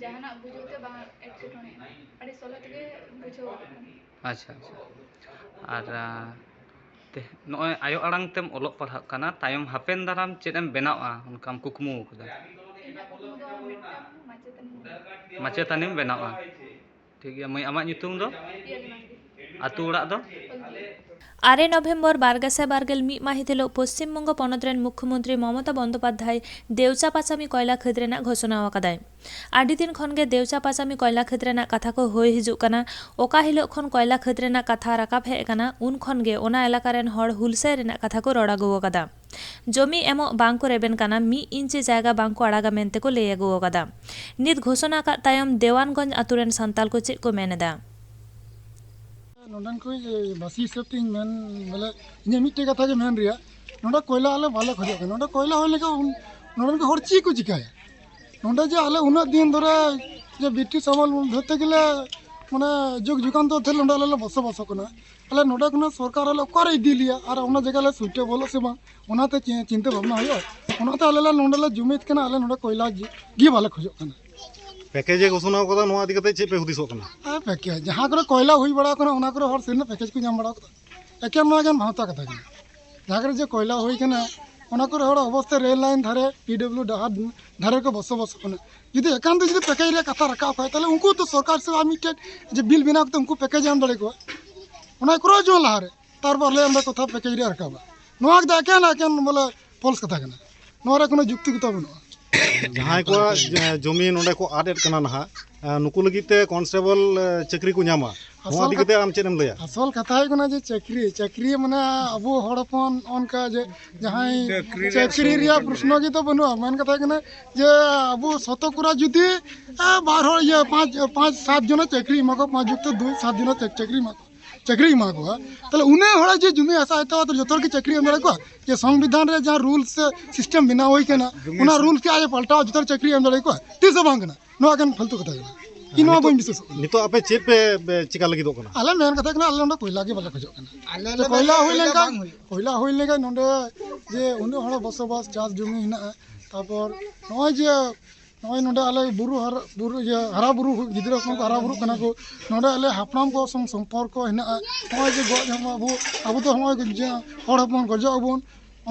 ᱡᱟᱦᱟᱱᱟᱜ ᱵᱩᱡᱷᱟᱹᱣ ᱛᱮ ᱵᱟᱝ ᱮᱴᱠᱮᱴᱚᱬᱮᱜᱼᱟ, ᱟᱹᱰᱤ ᱥᱚᱞᱦᱮ ᱛᱮᱜᱮ ᱵᱩᱡᱷᱟᱹᱣ ᱜᱚᱫᱚᱜ ᱠᱟᱱᱟ᱾ ᱟᱪᱪᱷᱟ, ᱟᱪᱪᱷᱟ᱾ ᱟᱨ ᱟ, ᱛᱮ, ᱱᱚᱜᱼᱚᱭ ᱟᱭᱳ ᱟᱲᱟᱝ ᱛᱮᱢ ᱚᱞᱚᱜ ᱯᱟᱲᱦᱟᱜ ᱠᱟᱱᱟ, ᱛᱟᱭᱚᱢ ᱦᱟᱯᱮᱱ ᱫᱟᱨᱟᱢ ᱪᱮᱫ ᱮᱢ ᱵᱮᱱᱟᱣᱼᱟ ᱚᱱᱠᱟᱢ ᱠᱩᱠᱢᱩ ᱟᱠᱟᱫᱟ? ᱤᱧᱟᱹᱜ ᱠᱩᱠᱢᱩ ᱫᱚ ᱢᱤᱫᱴᱟᱝ ᱢᱟᱪᱮᱛᱟᱹᱱᱤ ᱦᱩᱭᱩᱜ᱾ ᱢᱟᱪᱮᱛᱟᱹᱱᱤᱢ ᱵᱮᱱᱟᱣᱼᱟ᱾ ᱴᱷᱤᱠ ᱜᱮᱭᱟ ᱢᱟᱹᱭ, ᱟᱢᱟᱜ ᱧᱩᱛᱩᱢ ᱫᱚ? ᱟᱹᱛᱩ ᱚᱲᱟᱜ ᱫᱚ? ᱟᱨᱮ ᱱᱚᱵᱷᱮᱢᱵᱚᱨ ᱵᱟᱨ ᱜᱮᱥᱟᱭ ᱵᱟᱨ ᱜᱮᱞ ᱢᱤᱫ ᱢᱟᱹᱦᱤᱛ ᱦᱤᱞᱚᱜ ᱯᱚᱥᱪᱤᱢ ᱵᱚᱝᱜᱚ ᱯᱚᱱᱚᱛ ᱨᱮᱱ ᱢᱩᱠᱷᱭᱚᱢᱚᱱᱛᱨᱤ ᱢᱚᱢᱚᱛᱟ ᱵᱚᱱᱫᱚᱯᱟᱫᱽᱫᱷᱟᱭ ᱫᱮᱣᱪᱟ ᱯᱟᱪᱟᱢᱤ ᱠᱚᱭᱞᱟ ᱠᱷᱟᱹᱫᱽ ᱨᱮᱱᱟᱜ ᱜᱷᱳᱥᱚᱱᱟ ᱟᱠᱟᱫᱟᱭ᱾ ᱟᱹᱰᱤ ᱫᱤᱱ ᱠᱷᱚᱱ ᱜᱮ ᱫᱮᱣᱪᱟ ᱯᱟᱪᱟᱢᱤ ᱠᱚᱭᱞᱟ ᱠᱷᱟᱹᱫᱽ ᱨᱮᱱᱟᱜ ᱠᱟᱛᱷᱟ ᱠᱚ ᱦᱩᱭ ᱦᱤᱡᱩᱜ ᱠᱟᱱᱟ᱾ ᱚᱠᱟ ᱦᱤᱞᱚᱜ ᱠᱷᱚᱱ ᱠᱚᱭᱞᱟ ᱠᱷᱟᱹᱫᱽ ᱨᱮᱱᱟᱜ ᱠᱟᱛᱷᱟ ᱨᱟᱠᱟᱵ ᱦᱮᱡ ᱟᱠᱟᱱᱟ, ᱩᱱ ᱠᱷᱚᱱ ᱜᱮ ᱚᱱᱟ ᱮᱞᱟᱠᱟ ᱨᱮᱱ ᱦᱚᱲ ᱦᱩᱞᱥᱟᱹᱭ ᱨᱮᱱᱟᱜ ᱠᱟᱛᱷᱟ ᱠᱚ ᱨᱚᱲ ᱟᱹᱜᱩ ᱟᱠᱟᱫᱟ᱾ ᱡᱚᱢᱤ ᱮᱢᱚᱜ ᱵᱟᱝ ᱠᱚ ᱨᱮᱵᱮᱱ ᱠᱟᱱᱟ, ᱢᱤᱫ ᱤᱧᱪᱤ ᱡᱟᱭᱜᱟ ᱵᱟᱝ ᱠᱚ ᱟᱲᱟᱜᱟ ᱢᱮᱱᱛᱮ ᱠᱚ ᱞᱟᱹᱭ ᱟᱹᱜᱩ ᱟᱠᱟᱫᱟ᱾ ᱱᱤᱛ ᱜᱷᱳᱥᱚᱱᱟ ᱟᱠᱟᱫ ᱛᱟᱭᱚᱢ ᱫᱮᱣᱟᱱᱜᱚᱸᱡᱽ ᱟᱹᱛᱩ ᱨᱮᱱ ᱥᱟᱱᱛᱟᱞ ᱠᱚ ᱪᱮᱫ ᱠᱚ ᱢᱮᱱ ᱮᱫᱟ? ᱱᱚᱰᱮᱱ ᱠᱚ ᱵᱟᱥᱤ ᱦᱤᱥᱟᱹᱵ ᱛᱮ ᱤᱧ ᱢᱮᱱ, ᱵᱚᱞᱮ, ᱤᱧᱟᱹᱜ ᱢᱤᱫᱴᱮᱡ ᱠᱟᱛᱷᱟ ᱜᱮ ᱢᱮᱱ ᱨᱮᱭᱟᱜ, ᱱᱚᱰᱮ ᱠᱚᱭᱞᱟ ᱟᱞᱮ ᱵᱟᱞᱮ ᱠᱷᱚᱡᱚᱜ ᱠᱟᱱᱟ᱾ ᱱᱚᱰᱮ ᱠᱚᱭᱞᱟ ᱦᱩᱭ ᱞᱮᱱᱠᱷᱟᱱ ᱩᱱ-, ᱱᱚᱰᱮᱱ ᱠᱚ ᱦᱚᱲ ᱪᱮᱫ ᱠᱚ ᱪᱤᱠᱟᱹᱭᱟ? ᱱᱚᱰᱮ ᱡᱮ ᱟᱞᱮ ᱩᱱᱟᱹᱜ ᱫᱤᱱ ᱫᱷᱚᱨᱮ ᱡᱮ ᱵᱨᱤᱴᱤᱥ ᱟᱢᱚᱞ ᱫᱷᱚᱨ ᱛᱮ ᱜᱮᱞᱮ, ᱢᱟᱱᱮ, ᱡᱩᱜᱽ ᱡᱩᱜᱟᱱᱛᱚᱨ ᱫᱷᱚᱨᱮ ᱱᱚᱰᱮ ᱟᱞᱮ ᱞᱮ ᱵᱚᱥᱚᱵᱟᱥᱚᱜ ᱠᱟᱱᱟ᱾ ᱟᱞᱮ ᱱᱚᱰᱮ ᱠᱷᱚᱱᱟᱜ ᱥᱚᱨᱠᱟᱨ ᱟᱞᱮ ᱚᱠᱟᱨᱮ ᱤᱫᱤ ᱞᱮᱭᱟ ᱟᱨ ᱚᱱᱟ ᱡᱟᱭᱜᱟ ᱞᱮ ᱥᱩᱴᱮᱵᱚᱞᱚᱜ ᱥᱮ ᱵᱟᱝ, ᱚᱱᱟᱛᱮ ᱪᱤ-, ᱪᱤᱱᱛᱟᱹ ᱵᱷᱟᱵᱽᱱᱟ ᱦᱩᱭᱩᱜᱼᱟ᱾ ᱚᱱᱟᱛᱮ ᱟᱞᱮ ᱞᱮ ᱱᱚᱰᱮ ᱞᱮ ᱡᱩᱢᱤᱫ ᱠᱟᱱᱟ, ᱟᱞᱮ ᱱᱚᱰᱮ ᱠᱚᱭᱞᱟ ᱜᱮ, ᱜᱮ ᱵᱟᱞᱮ ᱠᱷᱚᱡᱚᱜ ᱠᱟᱱᱟ᱾ ᱯᱮᱠᱮᱡᱽ ᱮ ᱜᱷᱳᱥᱚᱱᱟ ᱟᱠᱟᱫᱟ, ᱱᱚᱣᱟ ᱤᱫᱤ ᱠᱟᱛᱮ ᱪᱮᱫ ᱯᱮ ᱦᱩᱫᱤᱥᱚᱜ ᱠᱟᱱᱟ? ᱦᱮᱸ, ᱯᱮᱠᱮᱡᱽ, ᱡᱟᱦᱟᱸ ᱠᱚᱨᱮ ᱠᱚᱭᱞᱟ ᱦᱩᱭ ᱵᱟᱲᱟ ᱟᱠᱟᱱᱟ, ᱚᱱᱟ ᱠᱚᱨᱮ ᱦᱚᱲ ᱥᱮᱱ ᱯᱮᱠᱮᱡᱽ ᱠᱚ ᱧᱟᱢ ᱵᱟᱲᱟ ᱟᱠᱟᱫᱟ᱾ ᱮᱠᱮᱱ ᱱᱚᱣᱟ ᱜᱮ ᱵᱷᱟᱶᱛᱟ ᱠᱟᱛᱷᱟ ᱠᱟᱱᱟ᱾ ᱡᱟᱦᱟᱸ ᱠᱚᱨᱮ ᱡᱮ ᱠᱚᱭᱞᱟ ᱦᱩᱭ ᱠᱟᱱᱟ, ᱚᱱᱟ ᱠᱚᱨᱮ ᱦᱚᱲ ᱚᱵᱚᱥᱛᱟ ᱨᱮᱞ ᱞᱟᱭᱤᱱ ᱫᱷᱟᱨᱮ, ᱯᱤ ᱰᱚᱵᱽᱞᱤᱭᱩ ᱰᱟᱦᱟᱨ ᱫᱷᱟᱨᱮ ᱠᱚ ᱵᱚᱥᱚᱵᱟᱥᱚᱜ ᱠᱟᱱᱟ᱾ ᱡᱩᱫᱤ ᱮᱠᱟᱱᱛᱚ ᱡᱩᱫᱤ ᱯᱮᱠᱮᱡᱽ ᱨᱮᱭᱟᱜ ᱠᱟᱛᱷᱟ ᱨᱟᱠᱟᱵ ᱠᱷᱟᱡ, ᱛᱟᱦᱞᱮ ᱩᱱᱠᱩ ᱛᱚ ᱥᱚᱨᱠᱟᱨ ᱥᱮ ᱟᱨ ᱢᱤᱫᱴᱮᱡ ᱡᱮ ᱵᱤᱞ ᱵᱮᱱᱟᱣ ᱠᱟᱛᱮ ᱩᱱᱠᱩ ᱯᱮᱠᱮᱡᱽ ᱮᱢ ᱫᱟᱲᱮ ᱠᱚᱣᱟ᱾ ᱚᱱᱟ ᱠᱚᱨᱟᱣ ᱡᱚᱝ ᱞᱟᱦᱟᱨᱮ, ᱛᱟᱨᱯᱚᱨ ᱞᱮ ᱚᱸᱰᱮ ᱠᱟᱛᱷᱟ ᱯᱮᱠᱮᱡᱽ ᱨᱮᱭᱟᱜ ᱨᱟᱠᱟᱵᱟ᱾ ᱱᱚᱣᱟ ᱠᱚᱫᱚ ᱮᱠᱮᱱ, ᱮᱠᱮᱱ ᱵᱚᱞᱮ ᱯᱷᱚᱞᱥ ᱠᱟᱛᱷᱟ ᱠᱟᱱᱟ᱾ ᱱᱚᱣᱟ ᱨᱮ ᱠᱳᱱᱳ ᱡᱩᱠᱛᱤ ᱠᱚᱛᱟ ᱵᱟᱹᱱᱩᱜᱼᱟ᱾ ᱡᱟᱦᱟᱸᱭ ᱠᱚᱣᱟᱜ ᱡᱮ ᱡᱚᱢᱤ ᱱᱚᱰᱮ ᱠᱚ ᱟᱫ ᱮᱫ ᱠᱟᱱᱟ ᱱᱟᱦᱟᱜ, ᱟᱸ, ᱱᱩᱠᱩ ᱞᱟᱹᱜᱤᱫ ᱛᱮ ᱠᱚᱱᱥᱴᱮᱵᱚᱞ, ᱮ, ᱪᱟᱹᱠᱨᱤ ᱠᱚ ᱧᱟᱢᱟ, ᱟᱥᱚᱞ ᱱᱚᱣᱟ ᱤᱫᱤ ᱠᱟᱛᱷᱟ, ᱠᱟᱛᱮ ᱟᱢ ᱪᱮᱫ ᱮᱢ ᱞᱟᱹᱭᱟ? ᱟᱥᱚᱞ ᱠᱟᱛᱷᱟ ᱦᱩᱭᱩᱜ ᱠᱟᱱᱟ ᱡᱮ ᱪᱟᱹᱠᱨᱤ, ᱪᱟᱹᱠᱨᱤ ᱢᱟᱱᱮ ᱟᱵᱚ ᱦᱚᱲ ᱦᱚᱯᱚᱱ ᱚᱱᱠᱟ ᱡᱮ ᱡᱟᱦᱟᱸᱭ ᱪᱟᱹᱠᱨᱤ ᱨᱮᱭᱟᱜ ᱪᱟᱹᱠᱨᱤ ᱨᱮᱭᱟᱜ ᱯᱨᱚᱥᱱᱚ ᱜᱮᱛᱚ ᱵᱟᱹᱱᱩᱜᱼᱟ᱾ ᱢᱮᱱ ᱠᱟᱛᱷᱟ ᱦᱩᱭᱩᱜ ᱠᱟᱱᱟ ᱡᱮ ᱟᱵᱚ ᱥᱚᱛᱚᱠᱨᱟ ᱡᱩᱫᱤ, ᱮ, ᱵᱟᱨ ᱦᱚᱲ, ᱤᱭᱟᱹ, ᱯᱟᱸᱪ, ᱯᱟᱸᱪ, ᱥᱟᱛ ᱡᱚᱱᱟ ᱪᱟᱹᱠᱨᱤ ᱮᱢᱟ ᱠᱚᱣᱟ, ᱯᱟᱸᱪ ᱡᱩᱠᱛᱚ ᱫᱩᱭ, ᱥᱟᱛ ᱡᱚᱱᱟ ᱪᱟᱹᱠ-, ᱪᱟᱹᱠᱨᱤ ᱮᱢᱟ ᱠᱚᱣᱟ, ᱪᱟᱹᱠᱨᱤ ᱮᱢᱟ ᱠᱚᱣᱟ, ᱛᱟᱦᱞᱮ ᱩᱱᱟᱹᱜ ᱦᱚᱲᱟᱜ ᱡᱮ ᱡᱩᱢᱤ ᱦᱟᱥᱟ ᱦᱟᱛᱟᱣ ᱠᱟᱛᱮ ᱡᱚᱛᱚ ᱦᱚᱲ ᱜᱮ ᱪᱟᱹᱠᱨᱤ ᱮᱢ ᱫᱟᱲᱮ ᱠᱚᱣᱟ? ᱡᱮ ᱥᱚᱝᱵᱤᱫᱷᱟᱱ ᱨᱮ ᱡᱟᱦᱟᱸ ᱨᱩᱞᱥ ᱥᱮ ᱥᱤᱥᱴᱮᱢ ᱵᱮᱱᱟᱣ ᱦᱩᱭ ᱠᱟᱱᱟ, ᱚᱱᱟ ᱨᱩᱞᱥ ᱠᱤ ᱟᱡ ᱮ ᱯᱟᱞᱴᱟᱣᱟ, ᱡᱚᱛᱚ ᱦᱚᱲ ᱪᱟᱹᱠᱨᱤ ᱮᱢ ᱫᱟᱲᱮ ᱠᱚᱣᱟ? ᱛᱤᱥ ᱦᱚᱸ ᱵᱟᱝ ᱠᱟᱱᱟ᱾ ᱱᱚᱣᱟ ᱠᱟᱱ ᱯᱷᱟᱞᱛᱩ ᱠᱟᱛᱷᱟ ᱠᱟᱱᱟ᱾ ᱤᱧ ᱱᱚᱣᱟ ᱵᱟᱹᱧ ᱵᱤᱥᱣᱟᱥᱚᱜ ᱠᱟᱱᱟ᱾ ᱱᱤᱛᱚᱜ ᱟᱯᱮ ᱪᱮᱫ ᱯᱮ, ᱯᱮ ᱪᱤᱠᱟ ᱞᱟᱹᱜᱤᱫᱚᱜ ᱠᱟᱱᱟ? ᱟᱞᱮ ᱢᱮᱱ ᱠᱟᱛᱷᱟ ᱠᱟᱱᱟ, ᱟᱞᱮ ᱱᱚᱰᱮ ᱠᱚᱭᱞᱟ ᱜᱮ ᱵᱟᱞᱮ ᱠᱷᱚᱡᱚᱜ ᱠᱟᱱᱟ᱾ ᱟᱞᱮ ᱛᱚ ᱞᱮ ᱠᱚᱭᱞᱟ ᱢᱮᱱ ᱦᱩᱭ ᱠᱚᱭᱞᱟ ᱞᱮᱱᱠᱷᱟᱱ, ᱵᱟᱝ ᱦᱩᱭᱩᱜ᱾ ᱠᱚᱭᱞᱟ ᱦᱩᱭ ᱞᱮᱱᱠᱷᱟᱱ ᱱᱚᱰᱮ ᱡᱮ ᱩᱱᱟᱹᱜ ᱦᱚᱲ ᱵᱚᱥᱚᱵᱟᱥ, ᱪᱟᱥ ᱡᱩᱢᱤ ᱦᱮᱱᱟᱜᱼᱟ, ᱛᱟᱨᱯᱚᱨ ᱱᱚᱜᱼᱚᱭ ᱡᱮ ᱱᱚᱜᱼᱚᱭ ᱱᱚᱰᱮ ᱟᱞᱮ ᱵᱩᱨᱩ ᱦᱟᱨᱟ, ᱵᱩᱨᱩ, ᱤᱭᱟᱹ, ᱦᱟᱨᱟ ᱵᱩᱨᱩ ᱦᱩᱭ, ᱜᱤᱫᱽᱨᱟᱹ ᱠᱚ ᱦᱟᱨᱟ ᱵᱩᱨᱩᱜ ᱠᱟᱱᱟ ᱠᱚ, ᱱᱚᱰᱮ ᱟᱞᱮ ᱦᱟᱯᱲᱟᱢ ᱠᱚ ᱥᱚᱝ ᱥᱚᱢᱯᱚᱨᱠᱚ ᱦᱮᱱᱟᱜᱼᱟ᱾ ᱱᱚᱜᱼᱚᱭ ᱡᱮ ᱜᱚᱡ ᱦᱚᱸ ᱟᱵᱚ, ᱟᱵᱚ ᱫᱚ ᱱᱚᱜᱼᱚᱭ ᱡᱮ ᱦᱚᱲ ᱦᱚᱯᱚᱱ ᱜᱚᱡᱚᱜ ᱟᱵᱚᱱ,